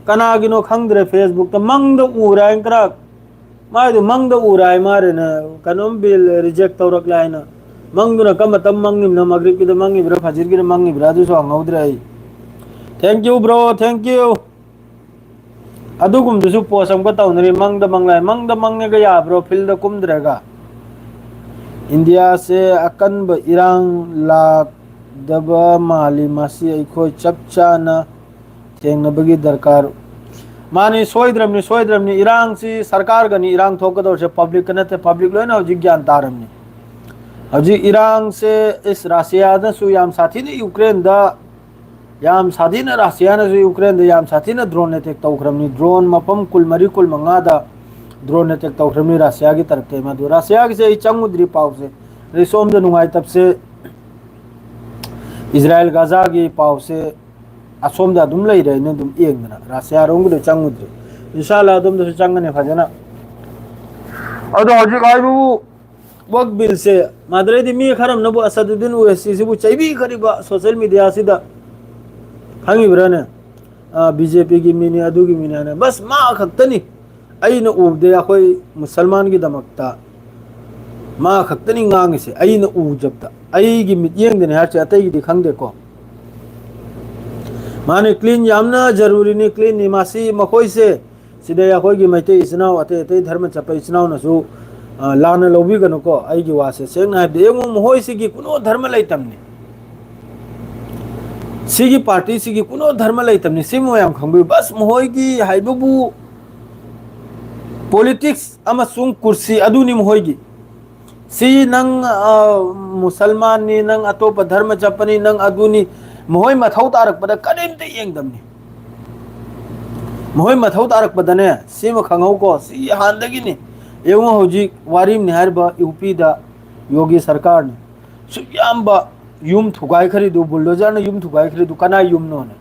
ꯀꯅꯥꯒꯤꯅꯣ ꯈꯪꯗ꯭ꯔꯦ, ꯐꯦꯁꯕꯨꯛꯇ ꯃꯪꯗ ꯎꯔꯦ ꯍꯥꯏꯅ ꯈꯔ, ꯃꯥꯏꯗꯨ ꯃꯪꯗ ꯎꯔꯦ ꯍꯥꯏ ꯃꯥꯔꯦꯅ, ꯀꯩꯅꯣꯝ ꯕꯤꯜ ꯔꯤꯖꯦꯛ ꯇꯧꯔꯛꯂꯦ ꯍꯥꯏꯅ꯫ ꯃꯪꯗꯨꯅ ꯀꯔꯝꯕ ꯃꯇꯝ ꯃꯪꯉꯤꯕꯅꯣ? ꯃꯒ꯭ꯔꯤꯕꯀꯤꯗ ꯃꯪꯉꯤꯕ꯭ꯔꯥ, ꯐꯖꯤꯔꯒꯤꯗ ꯃꯪꯉꯤꯕ꯭ꯔꯥ, ꯑꯗꯨꯁꯨ ꯍꯪꯍꯧꯗ꯭ꯔꯦ ꯑꯩ꯫ Thank you bro, thank you꯫ ꯑꯗꯨꯒꯨꯝꯕꯗꯨꯁꯨ ꯄꯣꯁ ꯑꯃꯨꯛꯀ ꯇꯧꯅꯔꯤ꯫ ꯃꯪꯗ ꯃꯪꯂꯥꯏ, ꯃꯪꯗ ꯃꯪꯉꯒ ꯌꯥꯕ꯭ꯔꯣ ꯐꯤꯜꯗ ꯀꯨꯝꯗ꯭ꯔꯒ? ꯏꯟꯗꯤꯌꯥꯁꯦ ꯑꯀꯟꯕ ꯏꯔꯥꯡ ꯂꯥꯛꯗꯕ ꯃꯥꯜꯂꯤ꯫ ꯃꯁꯤ ꯑꯩꯈꯣꯏ ꯆꯞ ꯆꯥꯅ ꯊꯦꯡꯅꯕꯒꯤ ꯗꯔꯀꯥꯔ꯫ ꯃꯥꯅꯤ, ꯁꯣꯏꯗ꯭ꯔꯕꯅꯤ, ꯁꯣꯏꯗ꯭ꯔꯕꯅꯤ꯫ ꯏꯔꯥꯡꯁꯤ ꯁꯔꯀꯥꯔꯒꯅꯤ ꯏꯔꯥꯡ ꯊꯣꯛꯀꯗꯧꯔꯤꯁꯦ, ꯄꯕ꯭ꯂꯤꯛꯀ ꯅꯠꯇꯦ꯫ ꯄꯕ꯭ꯂꯤꯛ ꯂꯣꯏꯅ ꯍꯧꯖꯤꯛ ꯒ꯭ꯌꯥꯟ ꯇꯥꯔꯕꯅꯤ꯫ ꯍꯧꯖꯤꯛ ꯏꯔꯥꯡꯁꯦ, ꯏꯁ, ꯔꯁꯤꯌꯥꯅꯁꯨ ꯌꯥꯝ ꯁꯥꯊꯤꯅ ꯌꯨꯀ꯭ꯔꯦꯟꯗ, ꯌꯥꯝ ꯁꯥꯊꯤꯅ ꯔꯁꯤꯌꯥꯅꯁꯨ ꯌꯨꯀ꯭ꯔꯦꯟꯗ ꯌꯥꯝ ꯁꯥꯊꯤꯅ ꯗ꯭ꯔꯣꯟ ꯑꯦꯇꯦꯛ ꯇꯧꯈ꯭ꯔꯕꯅꯤ꯫ ꯗ꯭ꯔꯣꯟ ꯃꯐꯝ ꯀꯨꯟꯃꯔꯤ, ꯀꯨꯟꯃꯉꯥꯗ ꯗ꯭ꯔꯣꯟ ꯑꯦꯇꯦꯛ ꯇꯧꯈ꯭ꯔꯕꯅꯤ ꯔꯁꯤꯌꯥꯒꯤ ꯇꯔꯞꯇ꯫ ꯃꯗꯨ ꯔꯁꯤꯌꯥꯒꯤꯁꯦ ꯑꯩ ꯆꯪꯉꯨꯗ꯭ꯔꯤ ꯄꯥꯎꯁꯦ꯫ ꯑꯗꯩ ꯁꯣꯝꯗ ꯅꯨꯡꯉꯥꯏꯇꯕꯁꯦ, ꯏꯖꯔꯥꯌꯦꯜ ꯒꯥꯖꯥꯒꯤ ꯄꯥꯎꯁꯦ ꯑꯁꯣꯝꯗ ꯑꯗꯨꯝ ꯂꯩꯔꯦ, ꯑꯩꯅ ꯑꯗꯨꯝ ꯌꯦꯡꯗꯅ ꯔꯁꯤꯌꯥꯔꯣꯝꯒꯤꯗ ꯆꯪꯉꯨꯗ꯭ꯔꯤ꯫ ꯏꯟꯁꯥꯜꯂꯥ ꯑꯗꯣꯝꯗꯁꯨ ꯆꯪꯒꯅꯤ ꯐꯖꯅ꯫ ꯑꯗꯣ ꯍꯧꯖꯤꯛ ꯍꯥꯏꯕꯕꯨ ꯋꯛ ꯕꯤꯜꯁꯦ ꯃꯥꯗ꯭ꯔꯦꯗꯤ ꯃꯤ ꯈꯔ ꯑꯃꯅꯕꯨ ꯑꯁꯗꯨꯗꯤꯟ ꯑꯣꯋꯦꯁꯤꯁꯤꯕꯨ ꯆꯩꯕꯤꯈ꯭ꯔꯤꯕ ꯁꯣꯁꯦꯜ ꯃꯤꯗꯤꯌꯥꯁꯤꯗ, ꯈꯪꯉꯤꯕ꯭ꯔꯥꯅꯦ? ꯕꯤ ꯖꯦ ꯄꯤꯒꯤ ꯃꯤꯅꯤ, ꯑꯗꯨꯒꯤ ꯃꯤꯅꯤ ꯍꯥꯏꯅ꯫ ꯕꯁ ꯃꯥ ꯈꯛꯇꯅꯤ ꯑꯩꯅ ꯎꯕꯗ ꯑꯩꯈꯣꯏ ꯃꯨꯁꯜꯃꯥꯟꯒꯤꯗꯃꯛꯇ ꯃꯥ ꯈꯛꯇꯅꯤ ꯉꯥꯡꯉꯤꯁꯦ, ꯑꯩꯅ ꯎꯖꯕꯗ꯫ ꯑꯩꯒꯤ ꯃꯤꯠꯌꯦꯡꯗꯅꯤ ꯍꯥꯏꯔꯁꯦ, ꯑꯇꯩꯒꯤꯗꯤ ꯈꯪꯗꯦꯀꯣ꯫ ꯃꯥꯅꯤ, ꯀ꯭ꯂꯤꯟ ꯌꯥꯝꯅ ꯖꯔꯨꯔꯤꯅꯤ, ꯀ꯭ꯂꯤꯟꯅꯤ꯫ ꯃꯁꯤ ꯃꯈꯣꯏꯁꯦ, ꯁꯤꯗꯩ ꯑꯩꯈꯣꯏꯒꯤ ꯃꯩꯇꯩ ꯏꯆꯤꯟ ꯏꯅꯥꯎ, ꯑꯇꯩ ꯑꯇꯩ ꯙꯔꯃ ꯆꯠꯄ ꯏꯆꯤꯟ ꯏꯅꯥꯎꯅꯁꯨ, ꯑ, ꯂꯥꯟꯅ ꯂꯧꯕꯤꯒꯅꯨꯀꯣ ꯑꯩꯒꯤ ꯋꯥꯁꯦ꯫ ꯁꯦꯡꯅ ꯍꯥꯏꯕꯗ, ꯌꯦꯡꯉꯨ, ꯃꯈꯣꯏꯁꯤꯒꯤ ꯀꯨꯅꯣ ꯙꯔꯃ ꯂꯩꯇꯕꯅꯤ, ꯁꯤꯒꯤ ꯄꯥꯔꯇꯤꯁꯤꯒꯤ ꯀꯨꯅꯣ ꯙꯔꯃ ꯂꯩꯇꯕꯅꯤ꯫ ꯁꯤ ꯃꯌꯥꯝ ꯈꯪꯕꯤꯌꯨ꯫ ꯕꯁ ꯃꯈꯣꯏꯒꯤ ꯍꯥꯏꯕꯕꯨ ꯄꯣꯂꯤꯇꯤꯛꯁ ꯑꯃꯁꯨꯡ ꯀꯨꯔꯁꯤ ꯑꯗꯨꯅꯤ ꯃꯈꯣꯏꯒꯤ꯫ ꯁꯤ ꯅꯪ, ꯑ, ꯃꯨꯁꯜꯃꯥꯟꯅꯤ, ꯅꯪ ꯑꯇꯣꯞꯄ ꯙꯔꯃ ꯆꯠꯄꯅꯤ, ꯅꯪ ꯑꯗꯨꯅꯤ, ꯃꯈꯣꯏ ꯃꯊꯧ ꯇꯥꯔꯛꯄꯗ ꯀꯔꯤꯝꯇ ꯌꯦꯡꯗꯕꯅꯤ꯫ ꯃꯈꯣꯏ ꯃꯊꯧ ꯇꯥꯔꯛꯄꯗꯅꯦ, ꯁꯤꯃ ꯈꯪꯍꯧꯀꯣ, ꯁꯤ ꯍꯥꯟꯅꯗꯒꯤꯅꯤ꯫ ꯌꯦꯡꯉꯨ, ꯍꯧꯖꯤꯛ ꯋꯥꯔꯤꯝꯅꯤ ꯍꯥꯏꯔꯤꯕ ꯌꯨ ꯄꯤꯗ ꯌꯣꯒꯤ ꯁꯔꯀꯥꯔꯅꯤ꯫ ꯁꯨꯛ ꯌꯥꯝꯕ ꯌꯨꯝ ꯊꯨꯒꯥꯏꯈ꯭ꯔꯤꯗꯨ, ꯕꯨꯜꯗꯣꯖꯔꯅ ꯌꯨꯝ ꯊꯨꯒꯥꯏꯈ꯭ꯔꯤꯗꯨ ꯀꯅꯥ ꯌꯨꯝꯅꯣꯅꯦ?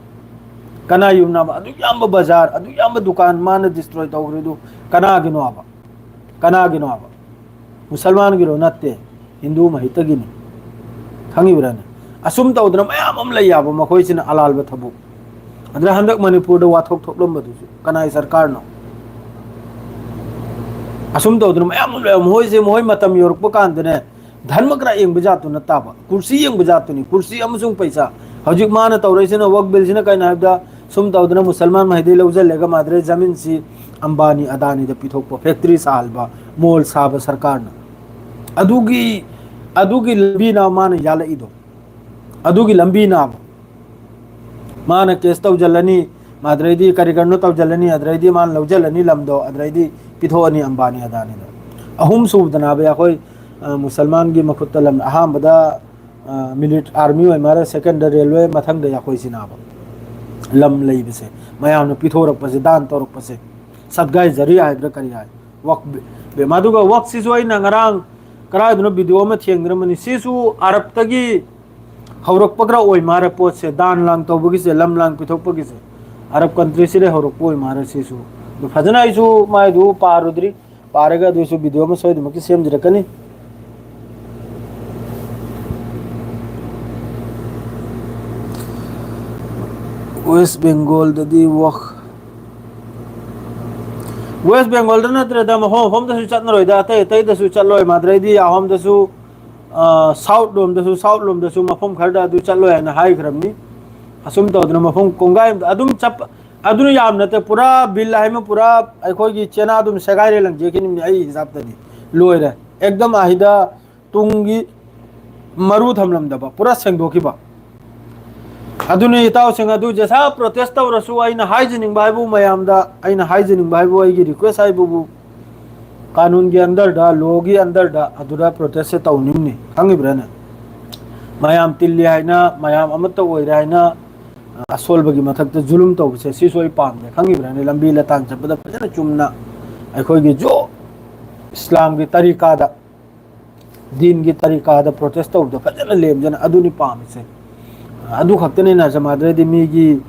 ꯀꯅꯥ ꯌꯨꯝꯅꯕ? ꯑꯗꯨꯛ ꯌꯥꯝꯕ ꯕꯖꯥꯔ, ꯑꯗꯨꯛ ꯌꯥꯝꯕ ꯗꯨꯀꯥꯟ ꯃꯥꯅ ꯗꯤꯁꯇ꯭ꯔꯣꯏ ꯇꯧꯈ꯭ꯔꯤꯗꯨ ꯀꯅꯥꯒꯤꯅꯣꯕ? ꯀꯅꯥꯒꯤꯅꯣꯕ? ꯃꯨꯁꯜꯃꯥꯟꯒꯤꯔꯣ? ꯅꯠꯇꯦ, ꯍꯤꯟꯗꯨ ꯃꯍꯩꯇꯒꯤꯅꯤ꯫ ꯈꯪꯉꯤꯕ꯭ꯔꯥꯅꯦ? ꯑꯁꯨꯝ ꯇꯧꯗꯅ ꯃꯌꯥꯝ ꯑꯃ ꯂꯩ ꯌꯥꯕ, ꯃꯈꯣꯏꯁꯤꯅ ꯑꯂꯥꯜꯕ ꯊꯕꯛ꯫ ꯑꯗꯨꯅ ꯍꯟꯗꯛ ꯃꯅꯤꯄꯨꯔꯗ ꯋꯥꯊꯣꯛ ꯊꯣꯛꯂꯝꯕꯗꯨꯁꯨ ꯀꯅꯥꯒꯤ ꯁꯔꯀꯥꯔꯅꯣ? ꯑꯁꯨꯝ ꯇꯧꯗꯅ ꯃꯌꯥꯝ ꯑꯃ ꯂꯩ꯫ ꯃꯈꯣꯏꯁꯦ, ꯃꯈꯣꯏ ꯃꯇꯝ ꯌꯧꯔꯛꯄ ꯀꯥꯟꯗꯅꯦ, ꯙꯔꯃ ꯀꯅꯥ ꯌꯦꯡꯕ ꯖꯥꯠꯇꯨ ꯅꯠꯇꯕ, ꯀꯨꯔꯁꯤ ꯌꯦꯡꯕ ꯖꯥꯠꯇꯨꯅꯤ, ꯀꯨꯔꯁꯤ ꯑꯃꯁꯨꯡ ꯄꯩꯁꯥ꯫ ꯍꯧꯖꯤꯛ ꯃꯥꯅ ꯇꯧꯔꯛꯏꯁꯤꯅ, ꯋꯛ ꯕꯤꯜꯁꯤꯅ ꯀꯩꯅꯣ ꯍꯥꯏꯕꯗ, ꯁꯨꯝ ꯇꯧꯗꯅ ꯃꯨꯁꯜꯃꯥꯟ ꯃꯍꯩꯗꯩ ꯂꯧꯁꯤꯜꯂꯒ ꯃꯥꯗ꯭ꯔꯦ ꯖꯃꯤꯟꯁꯤ ꯑꯝꯕꯥꯅꯤ ꯑꯗꯥꯅꯤꯗ ꯄꯤꯊꯣꯛꯄ, ꯐꯦꯛꯇ꯭ꯔꯤ ꯁꯥꯍꯟꯕ, ꯃꯣꯜ ꯁꯥꯕ ꯁꯔꯀꯥꯔꯅ꯫ ꯑꯗꯨꯒꯤ, ꯑꯗꯨꯒꯤ ꯂꯝꯕꯤꯅ ꯃꯥꯅ ꯌꯥꯜꯂꯛꯏꯗꯣ, ꯑꯗꯨꯒꯤ ꯂꯝꯕꯤꯅ꯫ ꯃꯥꯅ ꯀꯦꯁ ꯇꯧꯖꯜꯂꯅꯤ, ꯑꯗꯨꯗꯩꯗꯤ ꯀꯔꯤ ꯀꯔꯤꯅꯣ ꯇꯧꯖꯜꯂꯅꯤ, ꯑꯗꯨꯗꯩꯗꯤ ꯃꯥꯅ ꯂꯧꯖꯜꯂꯅꯤ ꯂꯝꯗꯣ, ꯑꯗꯨꯗꯩꯗꯤ ꯄꯤꯊꯣꯛꯑꯅꯤ ꯑꯝꯕꯥꯅꯤ ꯑꯗꯥꯅꯤꯗ꯫ ꯑꯍꯨꯝ ꯁꯨꯕꯗꯅꯦꯕ ꯑꯩꯈꯣꯏ, ꯑ, ꯃꯨꯁꯜꯃꯥꯟꯒꯤ ꯃꯈꯨꯠꯇ ꯂꯝ ꯑꯍꯥꯟꯕꯗ, ꯑ, ꯃꯤꯂꯤꯠ ꯑꯥꯔꯃꯤ ꯑꯣꯏ ꯃꯥꯜꯂꯦ, ꯁꯦꯀꯦꯟꯗ ꯔꯦꯜꯋꯦ, ꯃꯊꯪꯗ ꯑꯩꯈꯣꯏꯁꯤꯅꯦꯕ ꯂꯝ ꯂꯩꯕꯁꯦ, ꯃꯌꯥꯝꯅ ꯄꯤꯊꯣꯔꯛꯄꯁꯦ, ꯗꯥꯟ ꯇꯧꯔꯛꯄꯁꯦ, ꯁꯠꯒꯥꯏ ꯖꯔꯤ ꯍꯥꯏꯕ꯭ꯔꯥ ꯀꯔꯤ ꯍꯥꯏ? ꯋꯛ, ꯃꯗꯨꯒ ꯋꯛꯁꯤꯁꯨ ꯑꯩꯅ ꯉꯔꯥꯡ ꯀꯗꯥꯏꯗꯅꯣ ꯚꯤꯗꯤꯑꯣ ꯑꯃ ꯊꯦꯡꯅꯔꯝꯕꯅꯤ꯫ ꯁꯤꯁꯨ ꯑꯔꯕꯇꯒꯤ ꯍꯧꯔꯛꯄꯒ ꯑꯣꯏ ꯃꯥꯜꯂꯦ ꯄꯣꯠꯁꯦ, ꯗꯥꯟ ꯂꯥꯡ ꯇꯧꯕꯒꯤꯁꯦ, ꯂꯝ ꯂꯥꯡ ꯄꯤꯊꯣꯛꯄꯒꯤꯁꯦ꯫ ꯑꯔꯕ ꯀꯟꯇ꯭ꯔꯤꯁꯤꯗꯩ ꯍꯧꯔꯛꯄ ꯑꯣꯏ ꯃꯥꯜꯂꯦ ꯁꯤꯁꯨ꯫ ꯑꯗꯨ ꯐꯖꯅ ꯑꯩꯁꯨ ꯃꯥꯏꯗꯨ ꯄꯥꯔꯨꯗ꯭ꯔꯤ, ꯄꯥꯔꯒ ꯑꯗꯨꯁꯨ ꯚꯤꯗꯤꯑꯣ ꯑꯃ ꯁꯣꯏꯗꯅꯃꯛꯀꯤ ꯁꯦꯝꯖꯔꯛꯀꯅꯤ꯫ ꯋꯦꯁ ꯕꯦꯡꯒꯣꯜꯗꯗꯤ ꯋꯛ, ꯋꯦꯁ ꯕꯦꯡꯒꯣꯜꯗ ꯅꯠꯇ꯭ꯔꯦꯗ, ꯃꯐꯝ ꯃꯐꯝꯗꯁꯨ ꯆꯠꯅꯔꯣꯏꯗ, ꯑꯇꯩ ꯑꯇꯩꯗꯁꯨ ꯆꯠꯂꯣꯏ꯫ ꯃꯥꯗ꯭ꯔꯩꯗꯤ ꯑꯍꯣꯝꯗꯁꯨ, ꯑ, ꯁꯥꯎꯠ ꯂꯣꯝꯗꯁꯨ, ꯁꯥꯎꯠ ꯂꯣꯝꯗꯁꯨ ꯃꯐꯝ ꯈꯔꯗ ꯑꯗꯨ ꯆꯠꯂꯣꯏ ꯍꯥꯏꯅ ꯍꯥꯏꯈ꯭ꯔꯕꯅꯤ꯫ ꯑꯁꯨꯝ ꯇꯧꯗꯅ ꯃꯐꯝ ꯀꯣꯡꯒꯥꯏ ꯑꯃꯗ ꯑꯗꯨꯝ ꯆꯠꯄ, ꯑꯗꯨꯅ ꯌꯥꯝ ꯅꯠꯇꯦ, ꯄꯨꯔꯥ ꯕꯤꯜ ꯍꯥꯏꯃ ꯄꯨꯔꯥ ꯑꯩꯈꯣꯏꯒꯤ ꯆꯦꯅꯥ ꯑꯗꯨꯝ ꯁꯦꯒꯥꯏꯔꯦ ꯂꯪꯖꯦꯛꯈꯤꯅꯤꯡꯅꯤ ꯑꯩ ꯍꯤꯁꯥꯞꯇꯗꯤ꯫ ꯂꯣꯏꯔꯦ, ꯑꯦꯛꯗꯝ ꯑꯍꯤꯗ ꯇꯨꯡꯒꯤ ꯃꯔꯨ ꯊꯝꯂꯝꯗꯕ, ꯄꯨꯔꯥ ꯁꯦꯡꯗꯣꯛꯈꯤꯕ꯫ ꯑꯗꯨꯅꯤ ꯏꯇꯥꯎꯁꯤꯡ ꯑꯗꯨ ꯖꯦꯁꯥ ꯄ꯭ꯔꯣꯇꯦꯁ ꯇꯧꯔꯁꯨ, ꯑꯩꯅ ꯍꯥꯏꯖꯅꯤꯡꯕ ꯍꯥꯏꯕꯨ, ꯃꯌꯥꯝꯗ ꯑꯩꯅ ꯍꯥꯏꯖꯅꯤꯡꯕ ꯍꯥꯏꯕꯨ, ꯑꯩꯒꯤ ꯔꯤꯀ꯭ꯋꯦꯁ ꯍꯥꯏꯕꯕꯨ, ꯀꯥꯅꯨꯟꯒꯤ ꯑꯟꯗꯔꯗ, ꯂꯣꯒꯤ ꯑꯟꯗꯔꯗ ꯑꯗꯨꯗ ꯄ꯭ꯔꯣꯇꯦꯁꯁꯦ ꯇꯧꯅꯤꯡꯅꯤ, ꯈꯪꯉꯤꯕ꯭ꯔꯥꯅꯦ? ꯃꯌꯥꯝ ꯇꯤꯜꯂꯤ ꯍꯥꯏꯅ, ꯃꯌꯥꯝ ꯑꯃꯠꯇ ꯑꯣꯏꯔꯦ ꯍꯥꯏꯅ, ꯑꯁꯣꯜꯕꯒꯤ ꯃꯊꯛꯇ ꯖꯨꯂꯨꯝ ꯇꯧꯕꯁꯦ, ꯁꯤꯁꯨ ꯑꯩ ꯄꯥꯝꯗꯦ, ꯈꯪꯉꯤꯕ꯭ꯔꯥꯅꯦ? ꯂꯝꯕꯤ ꯂꯇꯥꯡ ꯆꯠꯄꯗ ꯐꯖꯅ ꯆꯨꯝꯅ ꯑꯩꯈꯣꯏꯒꯤ ꯖꯣ ꯏꯁꯂꯥꯝꯒꯤ ꯇꯔꯤꯀꯥꯗ, ꯗꯤꯟꯒꯤ ꯇꯔꯤꯀꯥꯗ ꯄ꯭ꯔꯣꯇꯦꯁ ꯇꯧꯕꯗ ꯐꯖꯅ ꯂꯦꯝꯖꯅ ꯑꯗꯨꯅꯤ ꯄꯥꯝꯃꯤꯁꯦ꯫ ꯑꯗꯨ ꯈꯛꯇꯅꯤꯅ ꯖꯃꯥꯗ꯭ꯔꯗꯤ ꯃꯤꯒꯤ,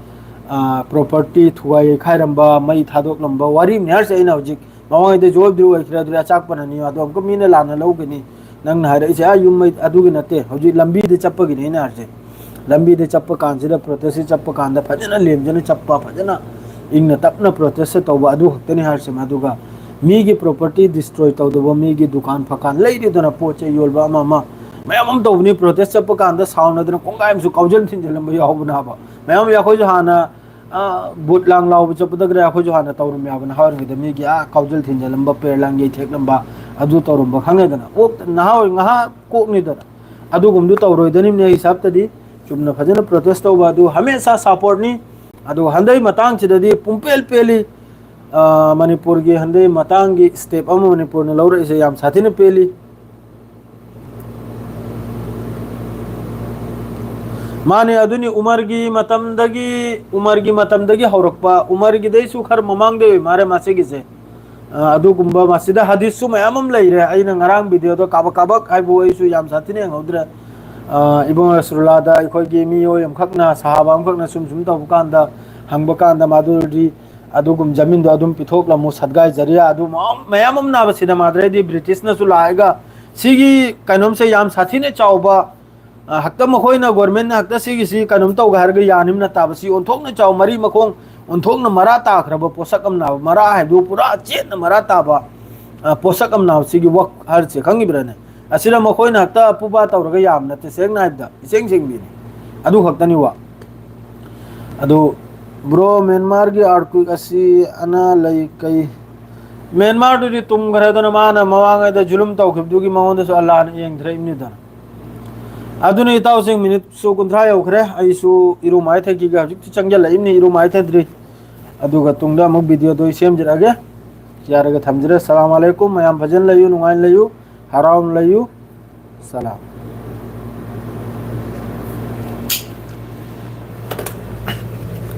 ꯑ, ꯄ꯭ꯔꯣꯄꯔꯇꯤ ꯊꯨꯒꯥꯏ ꯌꯩꯈꯥꯏꯔꯝꯕ, ꯃꯩ ꯊꯥꯗꯣꯛꯂꯝꯕ ꯋꯥꯔꯤꯅꯤ ꯍꯥꯏꯔꯤꯁꯦ꯫ ꯑꯩꯅ ꯍꯧꯖꯤꯛ ꯃꯃꯥꯡꯉꯩꯗ ꯖꯣꯏꯕꯗꯨ ꯑꯣꯏꯈ꯭ꯔꯦ, ꯑꯗꯨꯗꯤ ꯑꯆꯥꯛꯄꯅꯅꯤ, ꯑꯗꯣ ꯑꯃꯨꯛꯀ ꯃꯤꯅ ꯂꯥꯟꯅ ꯂꯧꯒꯅꯤ꯫ ꯅꯪꯅ ꯍꯥꯏꯔꯛꯏꯁꯦ, ꯑꯥ, ꯌꯨꯝ ꯃꯩ ꯑꯗꯨꯒꯤ ꯅꯠꯇꯦ, ꯍꯧꯖꯤꯛ ꯂꯝꯕꯤꯗ ꯆꯠꯄꯒꯤꯅꯤ ꯑꯩꯅ ꯍꯥꯏꯔꯤꯁꯦ꯫ ꯂꯝꯕꯤꯗ ꯆꯠꯄ ꯀꯥꯟꯁꯤꯗ, ꯄ꯭ꯔꯣꯇꯦꯁꯁꯤ ꯆꯠꯄ ꯀꯥꯟꯗ ꯐꯖꯅ ꯂꯦꯝꯖꯅ ꯆꯠꯄ, ꯐꯖꯅ ꯏꯪꯅ ꯇꯞꯅ ꯄ꯭ꯔꯣꯇꯦꯁꯁꯦ ꯇꯧꯕ, ꯑꯗꯨ ꯈꯛꯇꯅꯤ ꯍꯥꯏꯔꯤꯁꯦ꯫ ꯑꯗꯨꯒ ꯃꯤꯒꯤ ꯄ꯭ꯔꯣꯄꯔꯇꯤ ꯗꯤꯁꯇ꯭ꯔꯣꯏ ꯇꯧꯗꯕ, ꯃꯤꯒꯤ ꯗꯨꯀꯥꯟ ꯐꯀꯥꯟ ꯂꯩꯔꯤꯗꯅ, ꯄꯣꯠ ꯆꯩ ꯌꯣꯟꯕ ꯑꯃ ꯑꯃ ꯃꯌꯥꯝ ꯑꯃ ꯇꯧꯕꯅꯤ꯫ ꯄ꯭ꯔꯣꯇꯦꯁ ꯆꯠꯄ ꯀꯥꯟꯗ ꯁꯥꯎꯅꯗꯅ ꯀꯣꯡꯒꯥꯏ ꯑꯃꯁꯨ ꯀꯥꯎꯖꯟ ꯊꯤꯟꯖꯜꯂꯝꯕ ꯌꯥꯎꯕꯅꯦ ꯍꯥꯏꯕ꯫ ꯃꯌꯥꯝ ꯑꯃ ꯑꯩꯈꯣꯏꯁꯨ ꯍꯥꯟꯅ, ꯑ, ꯕꯨꯠ ꯂꯥꯡ ꯂꯥꯎꯕ ꯆꯠꯄꯗꯒ ꯑꯩꯈꯣꯏꯁꯨ ꯍꯥꯟꯅ ꯇꯧꯔꯝꯃꯦ ꯍꯥꯏꯕ꯫ ꯅꯍꯥ ꯑꯣꯏꯔꯤꯉꯩꯗ ꯃꯤꯒꯤ, ꯑꯥ, ꯀꯥꯎꯖꯜ ꯊꯤꯟꯖꯜꯂꯝꯕ, ꯄꯦꯔ ꯂꯥꯡ ꯌꯩꯊꯦꯛꯂꯝꯕ, ꯑꯗꯨ ꯇꯧꯔꯝꯕ ꯈꯪꯉꯦꯗꯅ꯫ ꯀꯣꯛ ꯅꯍꯥ ꯑꯣꯏ-, ꯉꯥꯏꯍꯥꯛ ꯀꯣꯛꯅꯤꯗꯅ꯫ ꯑꯗꯨꯒꯨꯝꯗꯨ ꯇꯧꯔꯣꯏꯗꯅꯤꯝꯅꯦ ꯑꯩ ꯍꯤꯁꯥꯞꯇꯗꯤ꯫ ꯆꯨꯝꯅ ꯐꯖꯅ ꯄ꯭ꯔꯣꯇꯦꯁ ꯇꯧꯕ ꯑꯗꯨ ꯍꯃꯦꯁꯥ ꯁꯞꯄꯣꯔꯠꯅꯤ꯫ ꯑꯗꯨꯒ ꯍꯟꯗꯛ ꯃꯇꯥꯡꯁꯤꯗꯗꯤ ꯄꯨꯡꯄꯦꯜ ꯄꯦꯜꯂꯤ꯫ ꯑ, ꯃꯅꯤꯄꯨꯔꯒꯤ ꯍꯟꯗꯛ ꯃꯇꯥꯡꯒꯤ ꯁ꯭ꯇꯦꯞ ꯑꯃ ꯃꯅꯤꯄꯨꯔꯅ ꯂꯧꯔꯛꯏꯁꯦ ꯌꯥꯝ ꯁꯥꯊꯤꯅ ꯄꯦꯜꯂꯤ꯫ ꯃꯥꯅꯦ, ꯑꯗꯨꯅꯤ ꯎꯃꯔꯒꯤ ꯃꯇꯝꯗꯒꯤ, ꯎꯃꯔꯒꯤ ꯃꯇꯝꯗꯒꯤ ꯍꯧꯔꯛꯄ, ꯎꯃꯔꯒꯤꯗꯩꯁꯨ ꯈꯔ ꯃꯃꯥꯡꯗꯩ ꯑꯣꯏ ꯃꯥꯜꯂꯦ ꯃꯁꯤꯒꯤꯁꯦ꯫ ꯑ, ꯑꯗꯨꯒꯨꯝꯕ ꯃꯁꯤꯗ ꯍꯗꯤꯁꯁꯨ ꯃꯌꯥꯝ ꯑꯃ ꯂꯩꯔꯦ꯫ ꯑꯩꯅ ꯉꯔꯥꯡ ꯚꯤꯗꯤꯑꯣꯗꯣ ꯀꯥꯕꯛ ꯀꯥꯕꯛ ꯍꯥꯏꯕꯨ ꯑꯩꯁꯨ ꯌꯥꯝ ꯁꯥꯊꯤꯅ ꯌꯦꯡꯍꯧꯗ꯭ꯔꯦ꯫ ꯑ, ꯏꯕꯨꯡ ꯔꯁꯨꯜꯂꯥꯗ ꯑꯩꯈꯣꯏꯒꯤ ꯃꯤꯑꯣꯏ ꯑꯃꯈꯛꯅ, ꯁꯍꯥꯕꯥ ꯑꯃꯈꯛꯅ ꯁꯨꯝ ꯁꯨꯝ ꯇꯧꯕ ꯀꯥꯟꯗ, ꯍꯪꯕ ꯀꯥꯟꯗ, ꯃꯥꯗꯨꯗꯤ ꯑꯗꯨꯒꯨꯝ ꯖꯃꯤꯟꯗꯣ ꯑꯗꯨꯝ ꯄꯤꯊꯣꯛꯂꯝꯃꯨ, ꯁꯗꯒꯥꯏ ꯖꯔꯤꯌꯥ ꯑꯗꯨ ꯃꯌꯥꯝ, ꯃꯌꯥꯝ ꯑꯃ ꯅꯥꯕ ꯁꯤꯗ ꯃꯥꯗ꯭ꯔꯦꯗꯤ ꯕ꯭ꯔꯤꯇꯤꯁꯅꯁꯨ ꯂꯥꯛꯑꯒ ꯁꯤꯒꯤ ꯀꯩꯅꯣꯝꯁꯦ ꯌꯥꯝ ꯁꯥꯊꯤꯅ ꯆꯥꯎꯕ, ꯑ, ꯍꯦꯛꯇ ꯃꯈꯣꯏꯅ ꯒꯣꯔꯃꯦꯟꯅ ꯍꯦꯛꯇ ꯁꯤꯒꯤꯁꯤ ꯀꯩꯅꯣꯝ ꯇꯧꯒꯦ ꯍꯥꯏꯔꯒ ꯌꯥꯅꯤꯝ ꯅꯠꯇꯕ, ꯁꯤ ꯑꯣꯟꯊꯣꯛꯅ ꯆꯥꯎ, ꯃꯔꯤ ꯃꯈꯣꯡ ꯑꯣꯟꯊꯣꯛꯅ ꯃꯔꯥ ꯇꯥꯈ꯭ꯔꯕ ꯄꯣꯠꯁꯛ ꯑꯃꯅ, ꯃꯔꯥ ꯍꯥꯏꯕꯗꯨ ꯄꯨꯔꯥ ꯆꯦꯠꯅ ꯃꯔꯥ ꯇꯥꯕ, ꯑ, ꯄꯣꯠꯁꯛ ꯑꯃꯅ ꯁꯤꯒꯤ ꯋꯛ ꯍꯥꯏꯔꯤꯁꯦ ꯈꯪꯉꯤꯕ꯭ꯔꯥꯅꯦ? ꯑꯁꯤꯗ ꯃꯈꯣꯏꯅ ꯍꯦꯛꯇ ꯄꯨꯕꯥ ꯇꯧꯔꯒ ꯌꯥꯕ ꯅꯠꯇꯦ, ꯁꯦꯡꯅ ꯍꯥꯏꯕꯗ ꯏꯁꯦꯡ ꯁꯦꯡꯕꯤꯅꯤ꯫ ꯑꯗꯨ ꯈꯛꯇꯅꯤ ꯋꯥ꯫ ꯑꯗꯨ ꯕ꯭ꯔꯣ, ꯃ꯭ꯌꯥꯟꯃꯥꯔꯒꯤ ꯑꯥꯔꯀ꯭ꯋꯤꯛ ꯑꯁꯤ ꯑꯅꯥ ꯂꯩ ꯀꯩ? ꯃ꯭ꯌꯥꯟꯃꯥꯔꯗꯨꯗꯤ ꯇꯨꯝꯈ꯭ꯔꯦꯗꯅ, ꯃꯥꯅ ꯃꯃꯥꯡꯉꯩꯗ ꯖꯨꯂꯨꯝ ꯇꯧꯈꯤꯕꯗꯨꯒꯤ ꯃꯉꯣꯟꯗꯁꯨ ꯑꯜꯂꯥꯍꯅ ꯌꯦꯡꯊꯔꯛꯏꯕꯅꯤꯗꯅ꯫ ꯑꯗꯨꯅ ꯏꯇꯥꯎꯁꯤꯡ, ꯃꯤꯅꯤꯠꯁꯨ ꯀꯨꯟꯊ꯭ꯔꯥ ꯌꯧꯈ꯭ꯔꯦ꯫ ꯑꯩꯁꯨ ꯏꯔꯨ ꯃꯥꯏ ꯊꯛꯈꯤꯒꯦ꯫ ꯍꯧꯖꯤꯛꯇꯤ ꯆꯪꯁꯤꯜꯂꯛꯏꯕꯅꯤ, ꯏꯔꯨ ꯃꯥꯏ ꯊꯛꯇ꯭ꯔꯤ꯫ ꯑꯗꯨꯒ ꯇꯨꯡꯗ ꯑꯃꯨꯛ ꯚꯤꯗꯤꯑꯣꯗꯣ ꯑꯩ ꯁꯦꯝꯖꯔꯛꯑꯒꯦ꯫ ꯌꯥꯔꯒ ꯊꯝꯖꯔꯦ꯫ ꯁꯂꯥꯝ ꯑꯂꯩꯀꯨꯝ꯫ ꯃꯌꯥꯝ ꯐꯖꯅ ꯂꯩꯌꯨ, ꯅꯨꯡꯉꯥꯏꯅ ꯂꯩꯌꯨ, ꯍꯔꯥꯎꯅ ꯂꯩꯌꯨ꯫ ꯁꯂꯥꯝ꯫